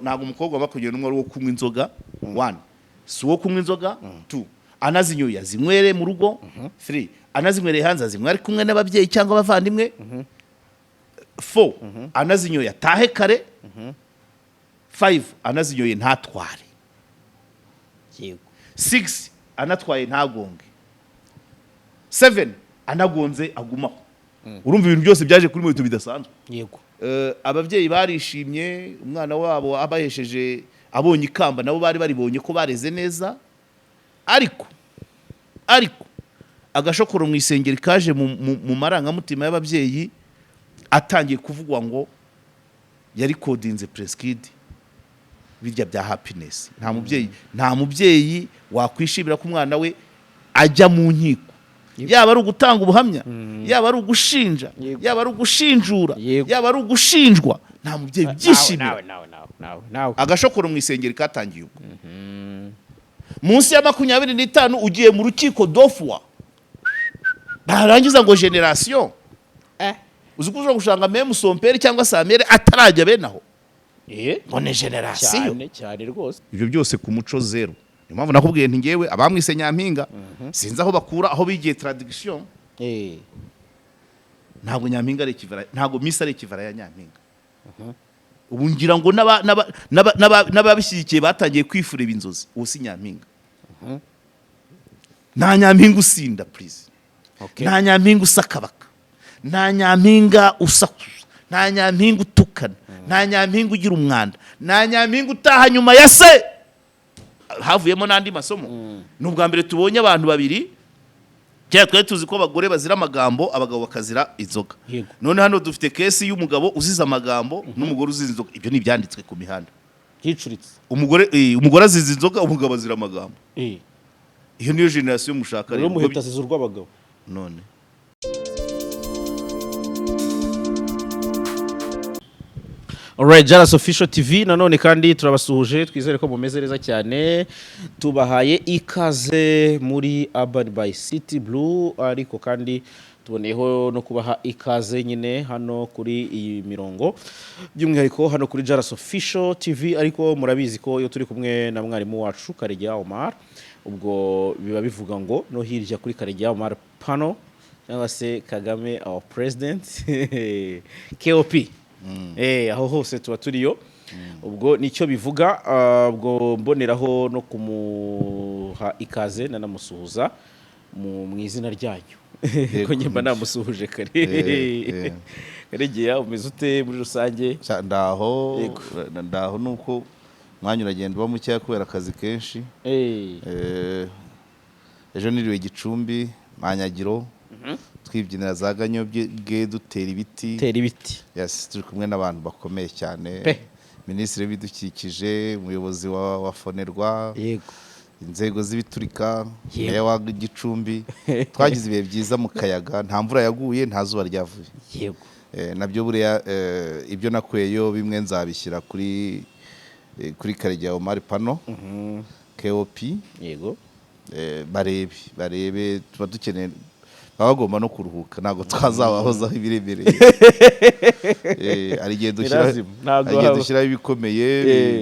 Ntabwo umukobwa wa 21 ari uwo kunywa inzoga. One, si uwo kunywa inzoga. Two, anazinyoye azinywere mu rugo. Three, anazinywereye hanze azinywere ari kumwe n'ababyeyi cyangwa abavandimwe. Four, anazinyoye atahe kare. Five, anazinyoye ntatware. Six, anatwaye ntagonge. Seven, anagonze agumaho. Urumva ibintu byose byaje kuri moto bidasanzwe. Ababyeyi barishimye, umwana wabo abahesheje, abonye ikamba, nabo bari baribonye ko bareze neza. Ariko agashokoro mu isengeri kaje mu marangamutima y'ababyeyi, atangiye kuvugwa ngo yari kodinze Prince Kid birya bya Happiness. Nta mubyeyi wakwishimira ko umwana we ajya mu nkiko, yaba ari ugutanga ubuhamya, yaba ari ugushinja, yaba ari ugushinjura, yaba ari ugushinjwa, nta mubyeyi ubyishimira. Nawe, nawe, nawe, nawe, nawe. Agashokoro mu isengeri katangiye ubwo. Munsi ya 25 ugiye mu rukiko dofuwa, barangiza ngo génération. Uzi ko ushobora gushanga même son père cyangwa sa mère atarajya bene aho, ngo ni génération. Cyane cyane rwose. Ibyo byose ku muco zero. Niyo mpamvu nakubwiye nti ngewe abamwise nyampinga sinzi aho bakura, aho bigiye traduction. Ntabwo nyampinga ari équivalent, ntabwo Miss ari équivalent ya nyampinga. Ubu ngira ngo n'ababishyigikiye batangiye kwifurira inzozi. Ubu si nyampinga, nta nyampinga usinda, please. Nta nyampinga usakabaka, nta nyampinga usakuza, nta nyampinga utukana, nta nyampinga ugira umwanda, nta nyampinga utaha nyuma ya se. Havuyemo n'andi masomo. Ni ubwa mbere tubonye abantu babiri. Kera twari tuzi ko abagore bazira amagambo, abagabo bakazira inzoga. None hano dufite case y'umugabo uzize amagambo n'umugore uzize inzoga. Ibyo ni ibyanditswe ku mihanda. Hicuritse. Umugore azize inzoga, umugabo azira amagambo. Iyo niyo génération mushaka. Rero rero. muhita azize urw'abagabo. None Alright, Jalas Official TV nanone kandi turabasuhuje, twizere ko mumeze neza cyane. Tubahaye ikaze muri Urban by City Blue, ariko kandi tuboneyeho no kubaha ikaze nyine hano kuri iyi mirongo, by'umwihariko hano kuri Jalas Official TV. Ariko murabizi ko iyo turi kumwe na mwarimu wacu Karegeya Omar, ubwo biba bivuga ngo no hirya kuri Karegeya Omar pano, cyangwa se Kagame our president, KOP. Aho hose tuba turiyo. Ubwo nicyo bivuga. Ubwo mboneraho no kumuha ikaze, nanamusuhuza mu izina ryanyu, ko njye mba namusuhuje kare. Karegeya, umeze ute muri rusange? Ndaho. Ndaho, nuko umwanya uragenda uba mukeya kubera akazi kenshi. Ejo niriwe Gicumbi, Manyagiro, twibyinira za Ganyobwe, dutera ibiti. Tera ibiti. Yes, turi kumwe n'abantu bakomeye cyane. Minisitiri w'ibidukikije, umuyobozi wa FONERWA, inzego z'ibiturika, meya wa Gicumbi. Twagize ibihe byiza mu kayaga, nta mvura yaguye, nta zuba ryavuye. Nabyo buriya, ibyo nakuyeyo bimwe nzabishyira kuri Karegeya Omar Pano, KOP. Barebe, tuba dukeneye, baba bagomba no kuruhuka, ntabwo twazabahozaho ibiremereye. Hari igihe dushyira Birazima, ntabwo hari igihe dushyiraho ibikomeye,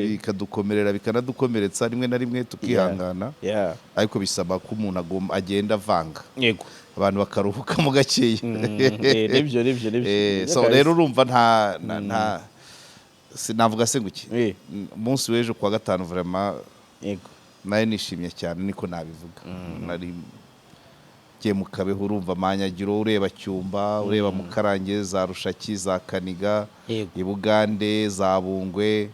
bikadukomerera, bikanadukomeretsa rimwe na rimwe, tukihangana. Ariko bisaba ko umuntu agenda avanga, abantu bakaruhukamo gakeya. Nibyo. So rero urumva nta sinavuga se nguki. Umunsi w'ejo kuwa gatanu, vraiment, nayo nishimye cyane, niko nabivuga. Nari ngiye mu Kabeho, urumva Manyagiro, ureba Cyumba, ureba Mukarange, za Rushaki, za Kaniga, i Bugande, za Bungwe,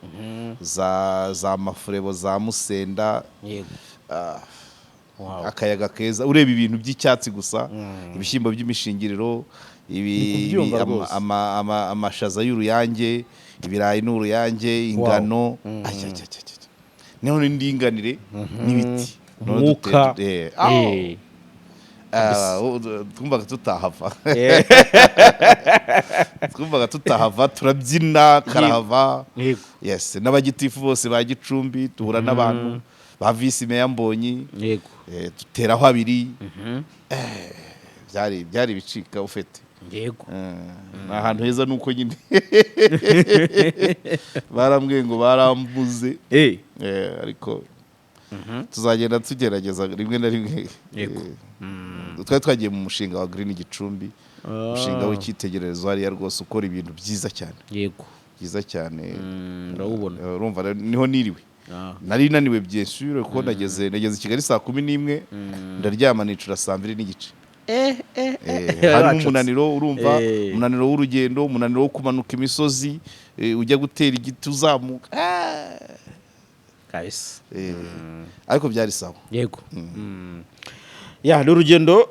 za Mafurebo, za Musenda. Akayaga keza, ureba ibintu by'icyatsi gusa, ibishyimbo by'imishingiriro, Ndi kubyumva rwose. amashaza y'uruyange, ibirayi n'uruyange, ingano. Ajya, ajya, ajya, ajya. Noneho n'indinganire n'ibiti. Noneho Umwuka. Twumvaga tutahava, twumvaga tutahava, turabyina karahava. Yes, n'abagitifu bose ba Gicumbi, duhura n'abantu ba visi meya Mbonyi. Duteraho abiri. Byari ibicika ufite. Yego. Ni ahantu heza, nuko nyine barambwiye ngo barambuze. Ariko tuzagenda tugerageza rimwe na rimwe. Twari twagiye mu mushinga wa Green Gicumbi, umushinga w'icyitegererezo hariya rwose, ukora ibintu byiza cyane, byiza cyane. Ndawubona. Urumva rero niho niriwe. Nari naniwe, bien sûr, kuko nageze i Kigali saa 11, ndaryama nicura saa 2:30. Harimo Wacutse. umunaniro, urumva, umunaniro w'urugendo, umunaniro wo kumanuka imisozi, ujya gutera igiti uzamuka. Kabisa. Ariko byari sawa. Yego. Ya, ni urugendo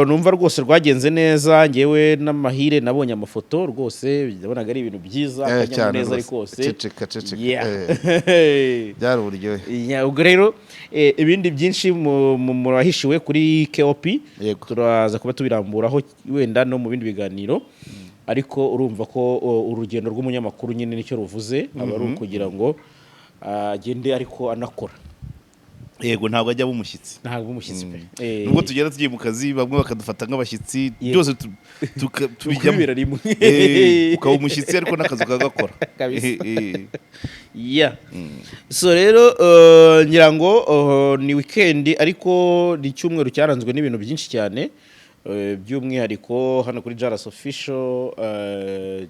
numva rwose rwagenze neza. Ngewe n'amahire nabonye amafoto, rwose ndabonaga ari ibintu byiza, Cyane akanyamuneza ari rwose. kose. Ceceka, ceceka. Byari uburyohe. Yeah, ubwo rero ibindi byinshi murahishiwe kuri KOP. Turaza kuba tubiramburaho wenda no mu bindi biganiro, ariko urumva ko urugendo rw'umunyamakuru nyine nicyo ruvuze, aba ari ukugira ngo agende ariko anakora. Yego, ntabwo ajya aba umushyitsi. Ntabwo umushyitsi pe. Nubwo tugenda tugiye mu kazi, bamwe bakadufata nk'abashyitsi, byose tubijyamo. Ukubibera rimwe. Ukaba umushyitsi ariko n'akazi ukagakora. Kabisa. Yeah. So rero ngira ngo ni weekend, ariko ni icyumweru cyaranzwe n'ibintu byinshi cyane. By'umwihariko hano kuri Jaras Official,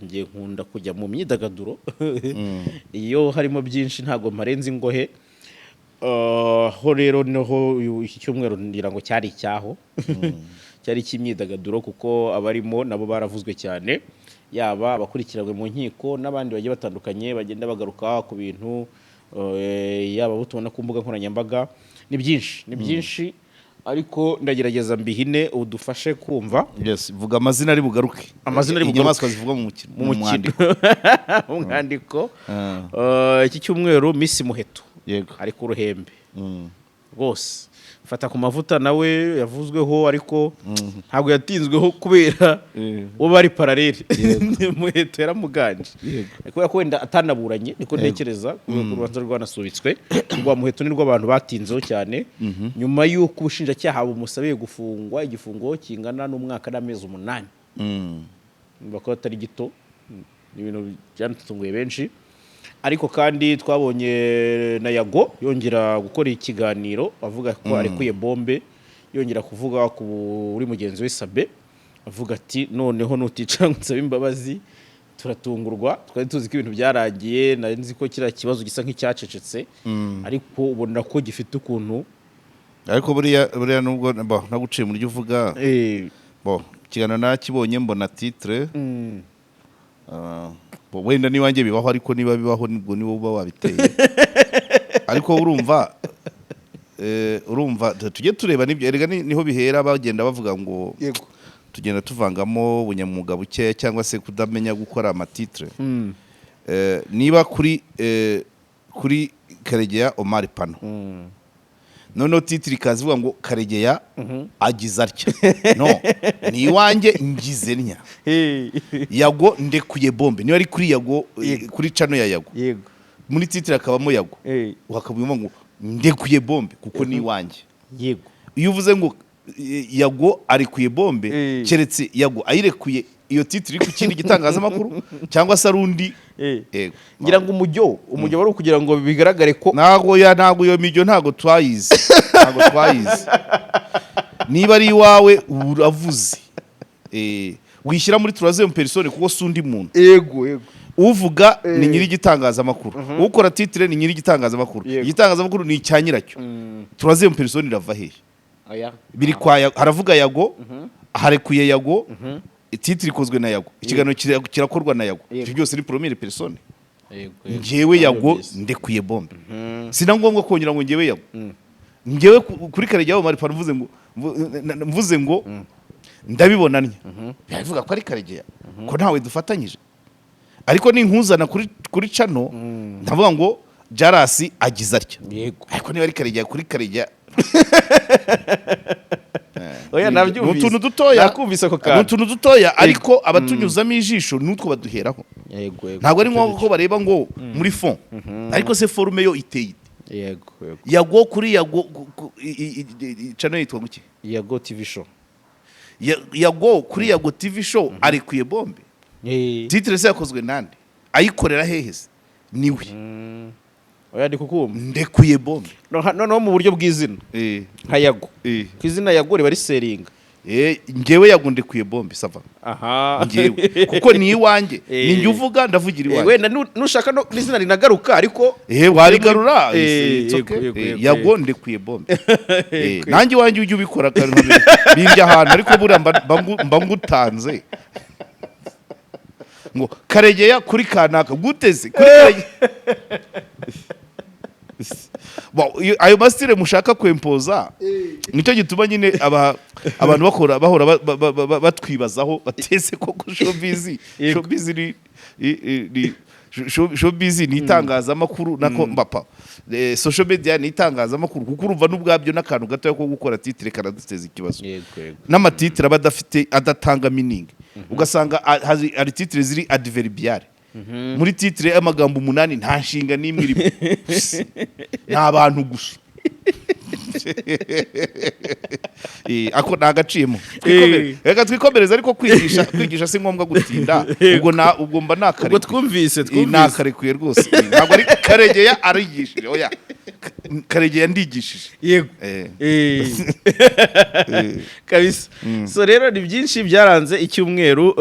ngiye nkunda kujya mu myidagaduro iyo harimo byinshi, ntabwo mparenze ingohe. Ho rero niho iki cyumweru ngira ngo cyari icyaho, cyari icy'imyidagaduro, kuko abarimo nabo baravuzwe cyane, yaba abakurikiranywe mu nkiko n'abandi bagiye batandukanye bagenda bagaruka ku bintu, yaba abo tubona ku mbuga nkoranyambaga. Ni byinshi, ni byinshi, ariko ndagerageza mbihine udufashe kumva. Yes, vuga amazina ari bugaruke. Amazina ari bugaruke. Inyamaswa zivugwa mu mukino, mu mu mukino, mwandiko. Mu mwandiko. Iki cyumweru Miss Muheto ari ku ruhembe rwose. Fata ku mavuta nawe yavuzweho, ariko ntabwo yatinzweho kubera uwo bari parallèle. Muheto yaramuganje kubera ko wenda atanaburanye, niko ntekereza, kubera ko urubanza rwanasubitswe. Rwa Muheto ni rw'abantu batinzeho cyane nyuma y'uko ubushinjacyaha bumusabiye gufungwa igifungo kingana n'umwaka n'amezi 8. Urumva ko atari gito, ni ibintu byanatunguye benshi. Ariko kandi twabonye na Yago yongera gukora ikiganiro avuga ko arekuye bombe, yongera kuvuga kuri mugenzi we Sabe, avuga ati: "Noneho nuticara ngo nsabe imbabazi turatungurwa." Twari tuzi ko ibintu byarangiye, nari nzi ko kiriya kibazo gisa nk'icyacecetse, ariko ubona ko gifite ukuntu. Ariko buriya nubwo bo naguciye mu ryo uvuga, bo ikiganiro narakibonye, mbona titre. Bo wenda niwanjye bibaho, ariko niba bibaho nibwo niwo uba wabiteye. Ariko urumva tujye tureba nibyo erega niho bihera, bagenda bavuga ngo tugenda tuvangamo ubunyamwuga bukeya cyangwa se kudamenya gukora amatitre. Niba kuri Karegeya Omar Pano, noneho titre ikaza ivuga ngo Karegeya agize atya, no ni iwanjye ngize ntya. Yago ndekuye bombe, niba ari kuri Yago, kuri channel ya Yago, muri titre hakabamo Yago, hakabamo ngo ndekuye bombe kuko ni iwanjye. Iyo uvuze ngo Yago arekuye bombe, keretse Yago ayirekuye iyo titre iri ku kindi gitangazamakuru cyangwa se ari undi. Yego. Ngira ngo umujyo wari ukugira ngo bigaragare ko Ntabwo iyo mijyo ntabwo twayize. Niba ari iwawe uravuze, wishyira muri troisième personne kuko si undi muntu. yego yego Uvuga ni nyiri igitangazamakuru, ukora titre ni nyiri igitangazamakuru. Igitangazamakuru ni icya nyiracyo. Troisième personne irava hehe? Oya. Biri kwa haravuga Yago, harekuye Yago, titre ikozwe na Yago, ikiganiro kirakorwa na Yago. Ibyo byose ni première personne. Yego, yego. Njyewe Yago Nabyumvise. ndekuye bombe, sina ngombwa kongera ngo njyewe Yago, njyewe kuri Karegeya Omar Pano mvuze ngo ndabibona ntya, bivuga ko ari Karegeya ko ntawe dufatanyije. Ariko ninkuzana kuri channel, ndavuga ngo Jarasi agize atya. Ariko niba ari Karegeya kuri Karegeya Oya, nabyumvise. Ni utuntu dutoya. Nakumvise ako Ni kantu. utuntu dutoya, ariko abatunyuzamo ijisho n'utwo baduheraho. yego yego Ntabwo ari ngombwa ko bareba ngo muri fond, ariko se forme yo iteye ite? yego yego Yago kuri Yago channel yitwa guki? Yago TV Show. Yago kuri Yago TV Show arekuye bombe. Titre se yakozwe nande? Ayikorera hehe se? Niwe. Oya, ndi kukumva. Ndekuye bombe. Noneho mu buryo bw'izina nka Yago, ku izina Yago riba riseringa. Njyewe Yago ndekuye bombe, ça va. Njyewe kuko ni iwanjye, ni njye uvuga, ndavugira iwanjye. Wenda nushaka no n'izina rinagaruka, ariko Warigarura. It's okay. Yego, yego. Yago ndekuye bombe. Nanjye iwanjye ujya ubikora kandi bimbye ahantu, ariko buriya mba ngutanze ngo Karegeya kuri kanaka guteze kuri Karegeya. Bon, ayo ma style mushaka kwempoza, nicyo gituma nyine abantu bakora bahora batwibazaho batese koko showbiz. Showbiz ni showbiz ni itangazamakuru nako mbapa social media ni itangazamakuru, kuko urumva n'ubwabyo n'akantu gatoya ko gukora titre karaduteza ikibazo. yego yego N'ama titre aba adafite, adatanga meaning, ugasanga hari titre ziri adverbiale muri titre y'amagambo 8, nta nshinga n'imwe irimo, ni abantu gusa. Ako ni agaciyemo. Reka twikomereze, ariko kwigisha si ngombwa gutinda. Ubwo na ubwo mba Ubwo nakarekuye. Twumvise, twumvise. Nakarekuye rwose. Ntabwo ari Karegeya arigishije, oya, Karegeya ndigishije. Kabisa. So rero ni byinshi byaranze icyumweru.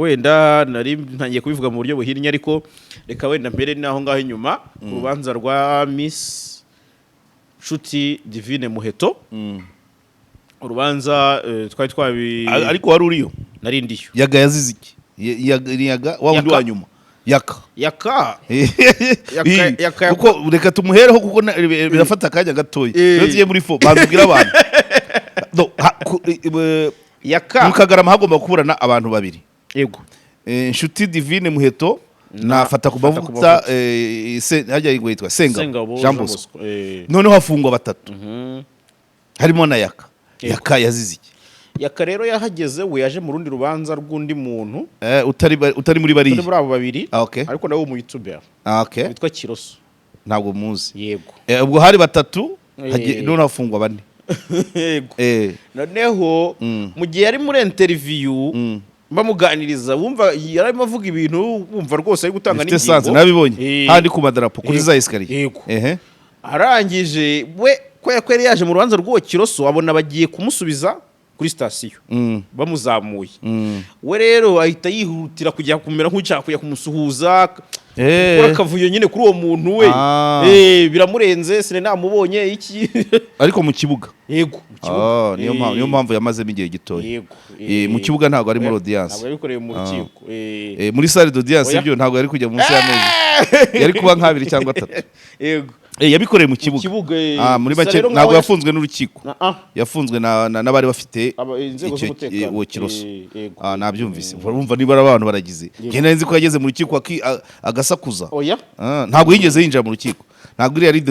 Wenda nari ntangiye kubivuga mu buryo buhinnye, ariko reka wenda mbere n'aho ngaho inyuma ku rubanza rwa Miss Nshuti Divine Muheto, urubanza twari twabi Ariko wari uriyo? Nari ndiyo. Yaga yazize iki? Yaga wa wundi Yaka. wa nyuma, Yaka. Yaka. Yaka- Yaka- Kuko reka tumuhereho, kuko birafata akanya gatoya. Iyo tugiye muri fo bazubwira abantu. No, Yaka. Mu Kagarama hagomba kuburana abantu babiri. Yego. Nshuti Divine Muheto na Fata ku Fata ku Mavuta. Mavuta. Hajya ngo yitwa Sengabo Sengabo. Jean Bosco. Bosco. Noneho hafungwa batatu, harimo na Yaka. Yaka yazize iki? Yaka rero yahageze, we yaje mu rundi rubanza rw'undi muntu. Utari muri Utari bariya. muri abo babiri. Ah, okay. Ariko nawe w'umu YouTuber Ah, okay. witwa Kiroso. Ntabwo muzi. Yego. Ubwo hari batatu, noneho hafungwa bane. Yego. Noneho mu gihe yari muri interview, bamuganiriza, wumva yarimo avuga ibintu, wumva rwose ari gutanga Bifite sens. n'ingingo. Nabibonye handi ku madarapo kuri za escalier. Arangije we, kubera ko yari yaje mu rubanza rw'uwo Kiroso, abona bagiye kumusubiza kuri sitasiyo, bamuzamuye. We rero ahita yihutira kujya kumera nk'ushaka kujya kumusuhuza, gukora akavuyo nyine kuri uwo muntu we. Biramurenze, sine namubonye iki. Ariko mu kibuga? Yego, mu kibuga. Ah, niyo mpamvu, niyo mpamvu yamazemo igihe gitoya. Yego. Mu kibuga, ntabwo ari muri audience. Ntabwo yabikoreye mu rukiko. Muri salle d'audience. Oya. Ibyo ntabwo yari kujya munsi y'amezi, yari kuba nk'abiri cyangwa atatu. Yabikoreye mu kibuga. Kibuga. Ah, muri Gusa make rero ntabwo nkaho yafunzwe n'urukiko. Ah. Yafunzwe n'abari bafite Inzego z'umutekano. uwo Kiroso. Yego. Ah, nabyumvise. Urumva niba ari abantu baragize, njye nari nzi ko yageze mu rukiko agasakuza. Oya. Ah, ntabwo yigeze yinjira mu rukiko. Ntabwo iriya ari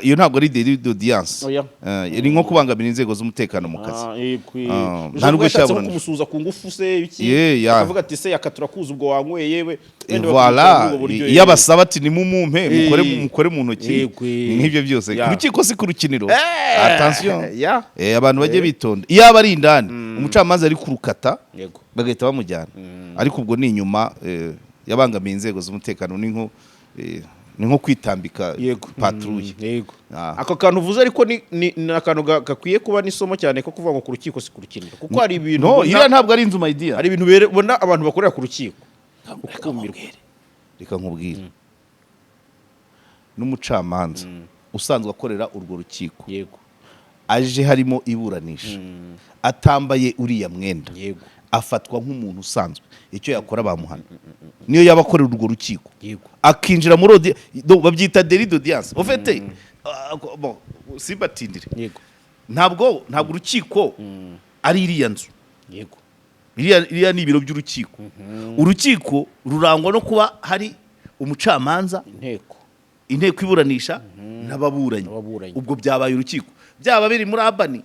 iyo ntabwo ari délit d'audience. Oya. Ah, ni nko kubangamira inzego z'umutekano mu kazi. Ah, yego. Ah, Ejo nta nubwo nubwo yashatse nko cyaburanishwa. kumusuhuza ku ngufu se iki, akavuga ati: "Se Yaka, turakuzi, ubwo wanyweye we." Wenda Voilà. bakamukora muri ubwo buryo. Iyo abasaba ati: "Nimumumpe mukore, mukore mu ntoki." Yego. Ni nk'ibyo byose. Ku rukiko si ku rukiniro, attention. Abantu bajye bitonda. Iyo aba ari indani, umucamanza ari kurukata, bagahita bamujyana, ariko ubwo ni inyuma, yabangamiye inzego z'umutekano, ni nko kwitambika patrouille. Yego. Ah. Ako kantu uvuze ariko ni akantu gakwiye kuba n'isomo cyane, ko kuvuga ngo ku rukiko si ku rukiniro, kuko hari ibintu No, iriya ntabwo ari inzu, my dear. hari ibintu ubona abantu bakorera ku rukiko ukumirwa. Reka nkubwire, n'umucamanza usanzwe akorera urwo rukiko aje harimo iburanisha atambaye uriya mwenda, afatwa nk'umuntu usanzwe. Icyo yakora bamuhana, niyo yaba akorera urwo rukiko. Akinjira muri babyita délit d'audience en fait. Bon, simbatindire. Ntabwo urukiko ari iriya nzu. Iriya ni ibiro by'urukiko. Urukiko rurangwa no kuba hari umucamanza, Inteko. inteko iburanisha n'ababuranyi. N'ababuranyi. Ubwo byabaye urukiko, byaba biri muri Albany,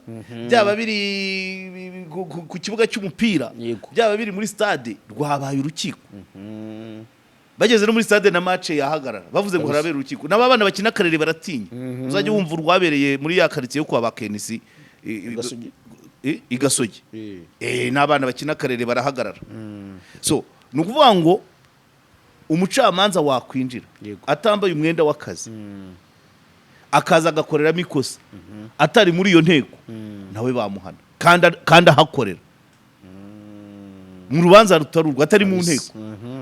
byaba biri ku kibuga cy'umupira, byaba biri muri stade, rwabaye urukiko. Bageze no muri stade na match yahagarara, bavuze ngo harabera urukiko. N'aba bana bakina karere baratinya. Uzajya wumva urwabereye muri ya quartier yo kwa ba Kenisi. Gasogi. I Gasogi. N'abana bakina akarere barahagarara. So ni ukuvuga ngo umucamanza wakwinjira atambaye umwenda w'akazi, akaza agakoreramo ikosa atari muri iyo nteko, nawe bamuhana kandi ahakorera mu rubanza rutari urwo, atari mu nteko,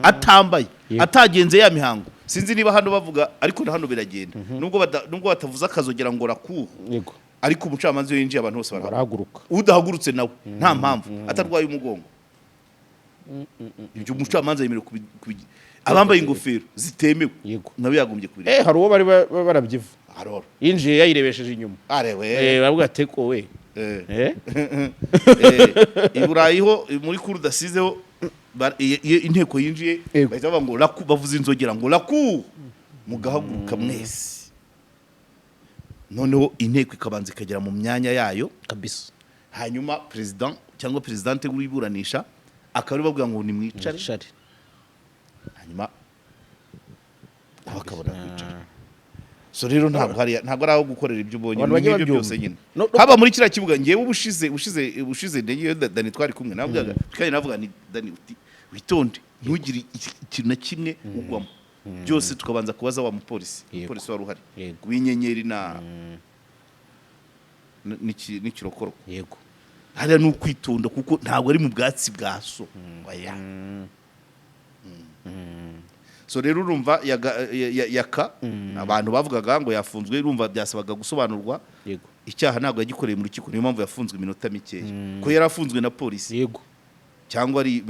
atambaye, atagenze ya mihango. Sinzi niba hano bavuga, ariko na hano biragenda, nubwo batavuze akazogera ngo rakuhu, ariko umucamanza iyo yinjiye abantu bose barahaguruka. Barahaguruka. Udahagurutse nawe nta mpamvu, atarwaye umugongo, ibyo umucamanza yemerewe abambaye ingofero zitemewe nawe yagombye kubireba. Hari uwo bari barabyiva Aroro. yinjiye yayirebesheje inyuma. Arewe. Baravuga ati ko we. I Burayi ho muri cour d'assises ho iyo inteko yinjiye, bahita bavuga ngo raku, bavuza inzogera ngo raku, mugahaguruka mwese. Noneho inteko ikabanza ikagera mu myanya yayo. Hanyuma perezida cyangwa présidente w'iburanisha akaba ari bavuga ngo nimwicare. Mwicare. Hanyuma bakabona kwicara. So rero ntabwo hari, ntabwo ari aho gukorera ibyo ubonye. Abantu bajya Ni nk'ibyo babyumva. byose nyine. No. Haba muri kiriya kibuga, ngewe ubushize ngewe Dani twari kumwe, navugaga kandi navuga ni Dani uti witonde, ntugire ikintu na kimwe ugwamo, byose tukabanza kubaza wa mupolisi. Umupolisi wari uhari w'inyenyeri na n'ikirokoroko. Hariya ni ukwitonda kuko ntabwo ari mu bwatsi bwa so. Oya. So rero urumva yaka abantu bavugaga ngo yafunzwe, urumva byasabaga gusobanurwa. Icyaha ntabwo yagikoreye mu rukiko, niyo mpamvu yafunzwe iminota mikeya, ko yari afunzwe na polisi cyangwa ari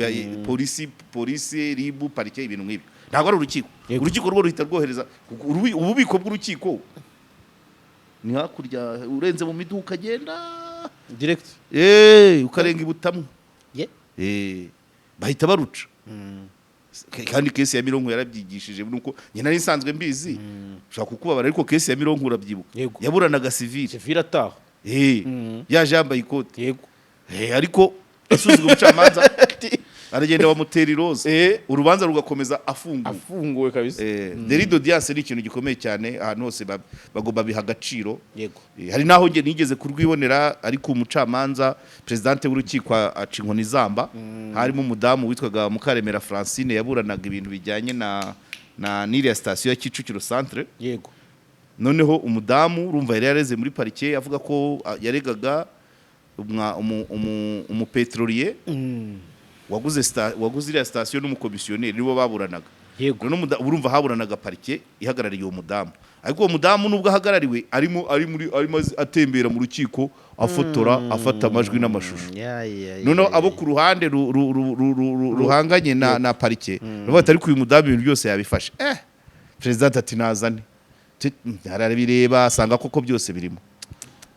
polisi, RIB, parike, ibintu nk'ibyo. Ntabwo ari urukiko. Urukiko rwo ruhita rwohereza kuko ububiko bw'urukiko ni hakurya, urenze mu miduka agenda Direct. Ukarenga i Butamwa. Bahita baruca. Kandi case ya Mironko yarabyigishije, nuko njye nari nsanzwe mbizi, ushobora kukubabara, ariko case ya Mironko urabyibuka? Yego. Yaburanaga civil. Civil ataha. Yaje yambaye ikote. Ariko asuzugura umucamanza, aragenda bamutera iroza, urubanza rugakomeza afunguwe. Afunguwe kabisa. Délit d'audience ni ikintu gikomeye cyane, ahantu hose bagomba biha agaciro. Hari n'aho njye nigeze kurwibonera, ariko umucamanza présidente w'urukiko aca inkoni izamba. Harimo umudamu witwaga Mukaremera Francine, yaburanaga ibintu bijyanye na n'iriya sitasiyo ya Kicukiro Centre. Noneho umudamu urumva yari yareze muri parike, avuga ko yaregaga umupetrolier waguze iriya sitasiyo n'umukomisiyoneri, nibo baburanaga. Noneho urumva haburanaga parike ihagarariye uwo mudamu, ariko uwo mudamu nubwo ahagarariwe arimo ari muri arimo atembera mu rukiko, afotora, afata amajwi n'amashusho. Noneho abo ku ruhande ruhanganye na parike bavuga ati ariko uyu mudamu ibintu byose yabifashe. Perezida ati nazane. Arabireba, asanga koko byose birimo.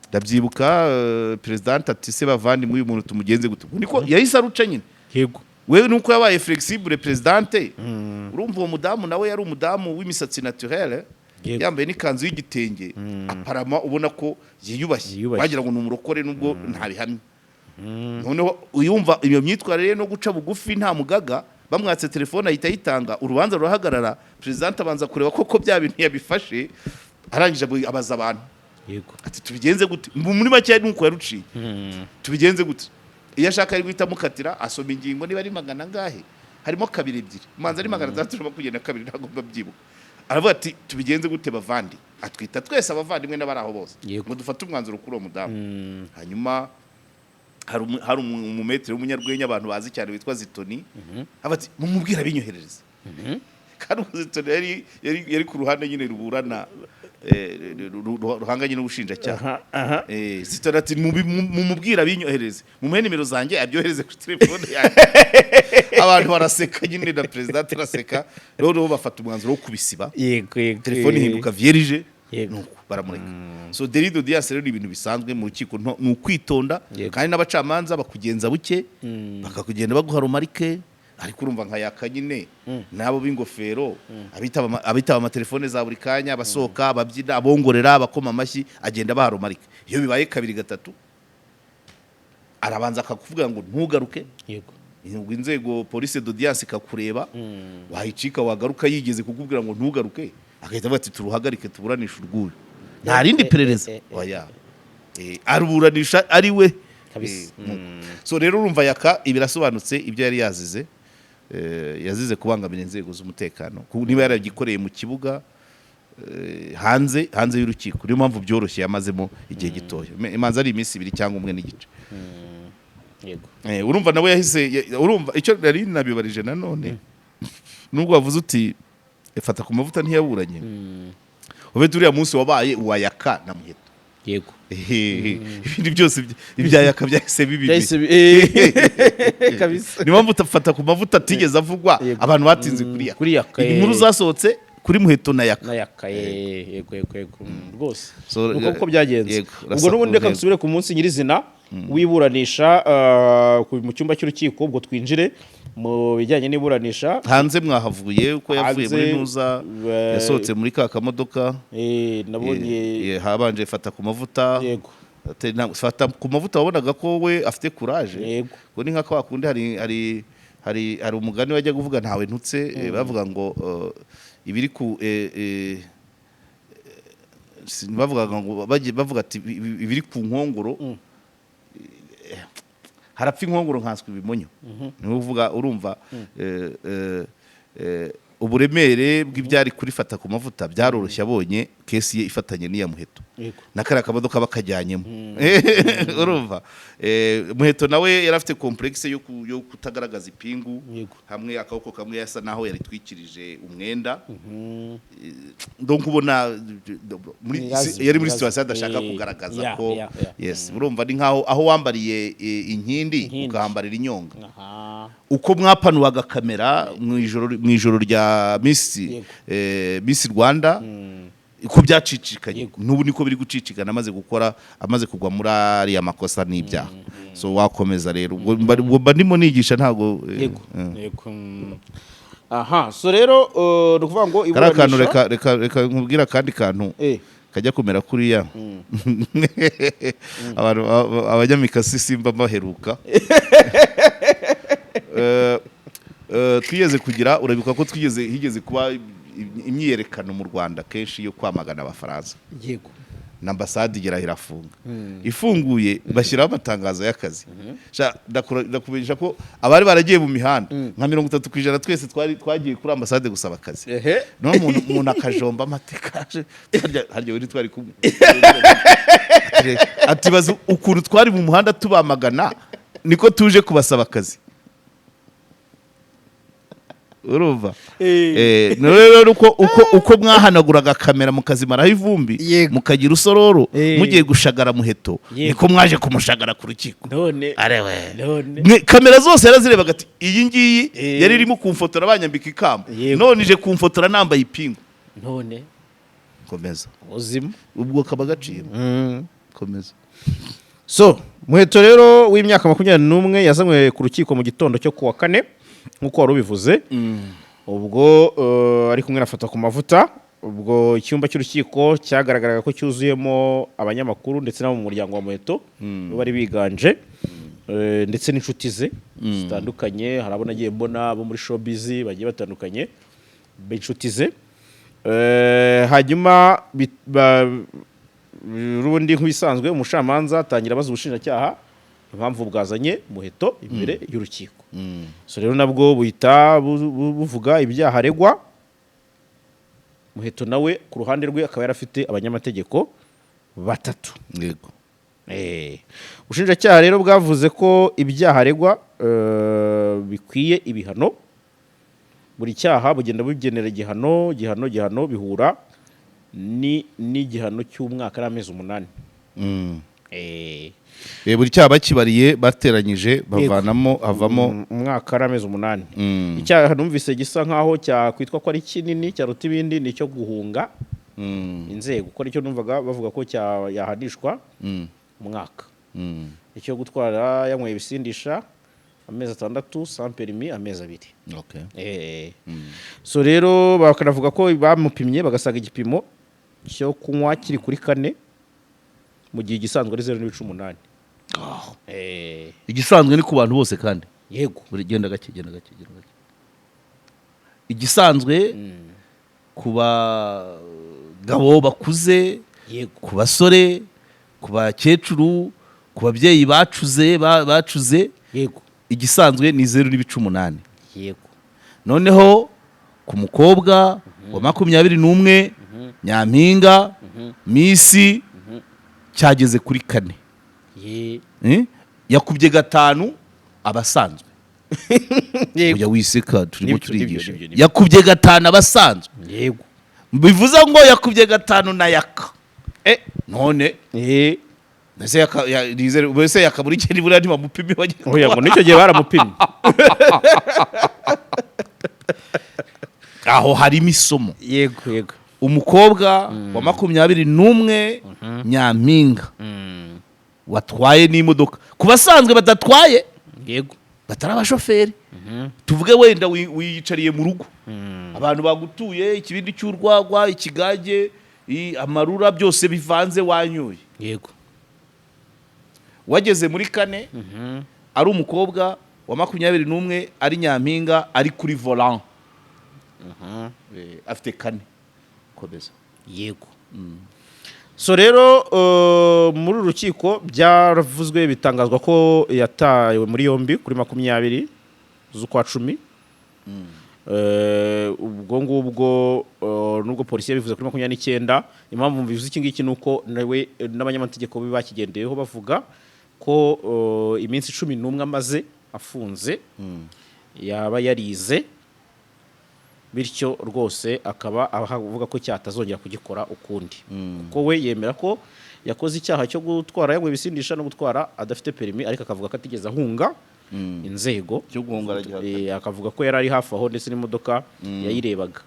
Ndabyibuka, perezida ati se bavandimwe, uyu muntu tumugenze gute? Niko yahise aruca nyine. Wewe nuko yabaye flexible présidente. Urumva uwo mudamu nawe yari umudamu w'imisatsi naturelle, yambaye n'ikanzu y'igitenge, aparama ubona ko yiyubashye. Yiyubashye. Wagira ngo ni umurokore nubwo ntabihamya. Noneho uyumva iyo myitwarire ye no guca bugufi, nta mugaga, bamwatse telefone ahita ayitanga, urubanza rurahagarara. Présidente abanza kureba koko bya bintu yabifashe, arangije abaza abantu ati tubigenze gute? Muri make nuko yaruciye, tubigenze gute? Iyo ashaka ari guhita amukatira, asoma ingingo niba ari magana angahe, harimo kabiri, ebyiri, umanza ari 622, ntabwo mbabyibuka. Aravuga ati tubigenze gute bavandi? Atwita twese abavandimwe n'abari aho bose ngo dufate umwanzuro kuri uwo mudamu. Hanyuma hari umumaître w'umunyarwenya abantu bazi cyane witwa Zitoni, aba ati mumubwira abinyoherereze. Kandi ubwo Zitoni yari ku ruhande nyine ruburana, ruhanganye n'ubushinjacyaha. Aha aha Zitoni ati mumubwire abinyohereze, mumuhe nimero zanjye abyohereze kuri telefone yanjye. Abantu baraseka nyine, na perezida araseka. Noneho bafata umwanzuro wo kubisiba. yego yego Telefone ihinduka vierge. Nuko baramureka. So délit d'audience rero ni ibintu bisanzwe mu rukiko, ni ukwitonda. Kandi n'abacamanza bakugenza buke, bakakugenda baguha remarque. Ariko urumva nka yaka nyine n'abo b'ingofero, abitaba amatelefone za buri kanya, abasohoka, ababyina, abongorera, abakoma amashyi, agenda abaha remarque. Iyo bibaye kabiri gatatu, arabanza akakuvuga ngo ntugaruke. Ubwo inzego police d'audience ikakureba, wayicika, wagaruka yigeze kukubwira ngo ntugaruke, agahita avuga ati turuhagarike, tuburanishe urwuyu, nta rindi perereza. Oya. Aruburanisha ari we. Kabisa. So rero urumva Yaka ibirasobanutse ibyo yari yazize. Yazize kubangamira inzego z'umutekano. Niba yaragikoreye mu kibuga, hanze y'urukiko, niyo mpamvu byoroshye, yamazemo igihe gitoya. Imanza ari iminsi 2 cyangwa umwe n'igice. Urumva nawe yahise urumva icyo nari nabibarije nanone, nubwo wavuze uti fata ku mavuta ntiyaburanye, ube uriya munsi wabaye uwa Yaka na Muheto. Ibindi byose ibya Yaka byahise bibi. Byahise kabisa. Niyo mpamvu utafata ku mavuta atigeze avugwa. Abantu batinze kuri Yaka. Kuri Yaka, Inkuru zasohotse kuri Muheto na Yaka. Na Yaka, yego, rwose. So, nuko uko byagenze. yego, Ubwo urasa n'ubundi ku reka ntego. dusubire ku munsi nyirizina w'iburanisha, mu cyumba cy'urukiko. Ubwo twinjire mu bijyanye n'iburanisha. Hanze mwahavuye uko yavuye muri Hanze, ntuza, yasohotse muri ka kamodoka. Nabonye. Habanje fata ku mavuta. Fata ku mavuta wabonaga ko we afite courage. Ngo ni nka kwa kundi hari umugani wajya kuvuga, ntawe ntutse, bavuga ngo ibiri ku bavugaga ngo bavuga ati ibiri ku nkongoro, harapfa inkongoro nkanswe ibimonyo. Ni uvuga urumva uburemere bw'ibyari kuri fata ku mavuta byaroroshye abonye case ye ifatanye n'iya Muheto na kariya kamodoka bakajyanyemo. Urumva Muheto nawe yari afite complexe yo kutagaragaza ipingu. Hamwe akaboko kamwe yasa naho yaritwikirije umwenda. Donc ubona muri yari muri Nyazi. situation adashaka kugaragaza ko yes, urumva ni nkaho aho wambariye inkindi, Inkindi. ukahambarira inyonga. Uko mwapanuwaga kamera mu ijoro rya Miss Miss Rwanda, uko byacicikanye, n'ubu niko biri gucicikana amaze gukora, amaze kugwa muri ariya makosa n'ibyaha. So wakomeza rero, ubwo mba ndimo nigisha, ntabwo Yego. Aha, so rero ni ukuvuga ngo Kariya kantu, iburanisha reka nkubwire akandi kantu kajya kumera kuriya. Abantu abanyamikasi simba baheruka. Twigeze kugira, urabibuka ko twigeze higeze kuba imyiyerekano mu Rwanda kenshi yo kwamagana Abafaransa, na ambasade igera irafunga. Ifunguye bashyiraho amatangazo y'akazi. Sha, ndakumenyesha ko abari baragiye mu mihanda nka 30% twese twari twagiye kuri ambasade gusaba akazi. No umuntu akajomba amatekaje harya wari twari kumwe, ati baza ukuntu twari mu muhanda tubamagana, niko tuje kubasaba akazi. Urumva? No rero uko mwahanaguraga kamera mukazimaraho ivumbi, mukagira usororo, mugiye gushagara Muheto, niko mwaje kumushagara ku rukiko. None Arewe. None Mwe, kamera zose yarazirebaga, ati iyi ngiyi yari irimo kumfotora banyambika ikamba, none ije kumfotora nambaye ipingu. None Komeza. Ubuzima. Ubwo kaba gaciyemo. Komeza. So Muheto rero w'imyaka 21 yazanywe ku rukiko mu gitondo cyo kuwa kane nk'uko wari ubivuze. Ubwo ari kumwe na Fata ku mavuta. Ubwo icyumba cy'urukiko cyagaragaraga ko cyuzuyemo abanyamakuru ndetse n'abo mu muryango wa Muheto bo bari biganje, ndetse n'inshuti ze zitandukanye. Hari abo nagiye mbona bo muri showbiz bagiye batandukanye b'inshuti ze. Hanyuma urubundi nk'ibisanzwe umucamanza atangira abaza ubushinjacyaha impamvu bwazanye Muheto imbere y'urukiko. So rero nabwo buhita buvuga ibyaha aregwa. Muheto nawe ku ruhande rwe akaba yarafite abanyamategeko batatu. Ubushinjacyaha rero bwavuze ko ibyaha aregwa bikwiye ibihano. Buri cyaha bugenda bugenera igihano, gihano gihano bihura ni n'igihano cy'umwaka n'amezi 8. Buri cyaha bakibariye bateranyije bavanamo havamo Umwaka n'amezi 8. Icyaha numvise gisa nkaho cyakwitwa ko ari kinini cyaruta ibindi ni icyo guhunga inzego, kuko nicyo numvaga bavuga ko yahanishwa umwaka. Icyo gutwara yanyweye ibisindisha amezi 6, sans permis amezi 2. So rero bakanavuga ko bamupimye bagasanga igipimo cyo kunywa kiri kuri 4 mu gihe igisanzwe ari 0.8. Igisanzwe ni ku bantu bose kandi. Yego. Buri genda gake, genda gake, genda gake. Igisanzwe ku bagabo bakuze, ku basore, ku bakecuru, Ku babyeyi bacuze, bacuze, igisanzwe ni 0.8. Noneho ku mukobwa wa 21, nyampinga, miss, cyageze kuri 4. Eh? Yakubye 5 abasanzwe. Ujya wiseka, turimo Nibyo, turigisha. nibyo, nibyo, nibyo. Yakubye 5 abasanzwe. Bivuze ngo yakubye 5 na yaka. None ese yaka mbese yakabura iki nibura ntibamupime bagiye? Oya, ngo n'icyo gihe baramupimye. Aho harimo isomo. yego yego Umukobwa wa 21, nyampinga, watwaye n'imodoka, ku basanzwe badatwaye, batari abashoferi, tuvuge wenda wiyicariye mu rugo, abantu bagutuye ikibindi cy'urwagwa, ikigage, amarura, byose bivanze, wanyoye, wageze muri 4, ari umukobwa wa 21, ari nyampinga, ari kuri volant, afite 4. Komeza. Yego. So rero, muri uru rukiko byaravuzwe, bitangazwa ko yatawe muri yombi kuri 20 z'ukwa 10. Ubwo ngubwo, nubwo polisi yabivuze kuri 29. Impamvu mbivuze iki ngiki ni uko nawe, n'abanyamategeko be bakigendeyeho, bavuga ko iminsi 11 amaze afunze yaba yarize, bityo rwose akaba avuga ko icyaha atazongera kugikora ukundi, kuko we yemera ko yakoze icyaha cyo gutwara yanyweye ibisindisha no gutwara adafite perimi, ariko akavuga ko atigeze ahunga inzego. Cyo guhunga aragihakana. Akavuga ko yari ari hafi aho, ndetse n'imodoka yayirebaga.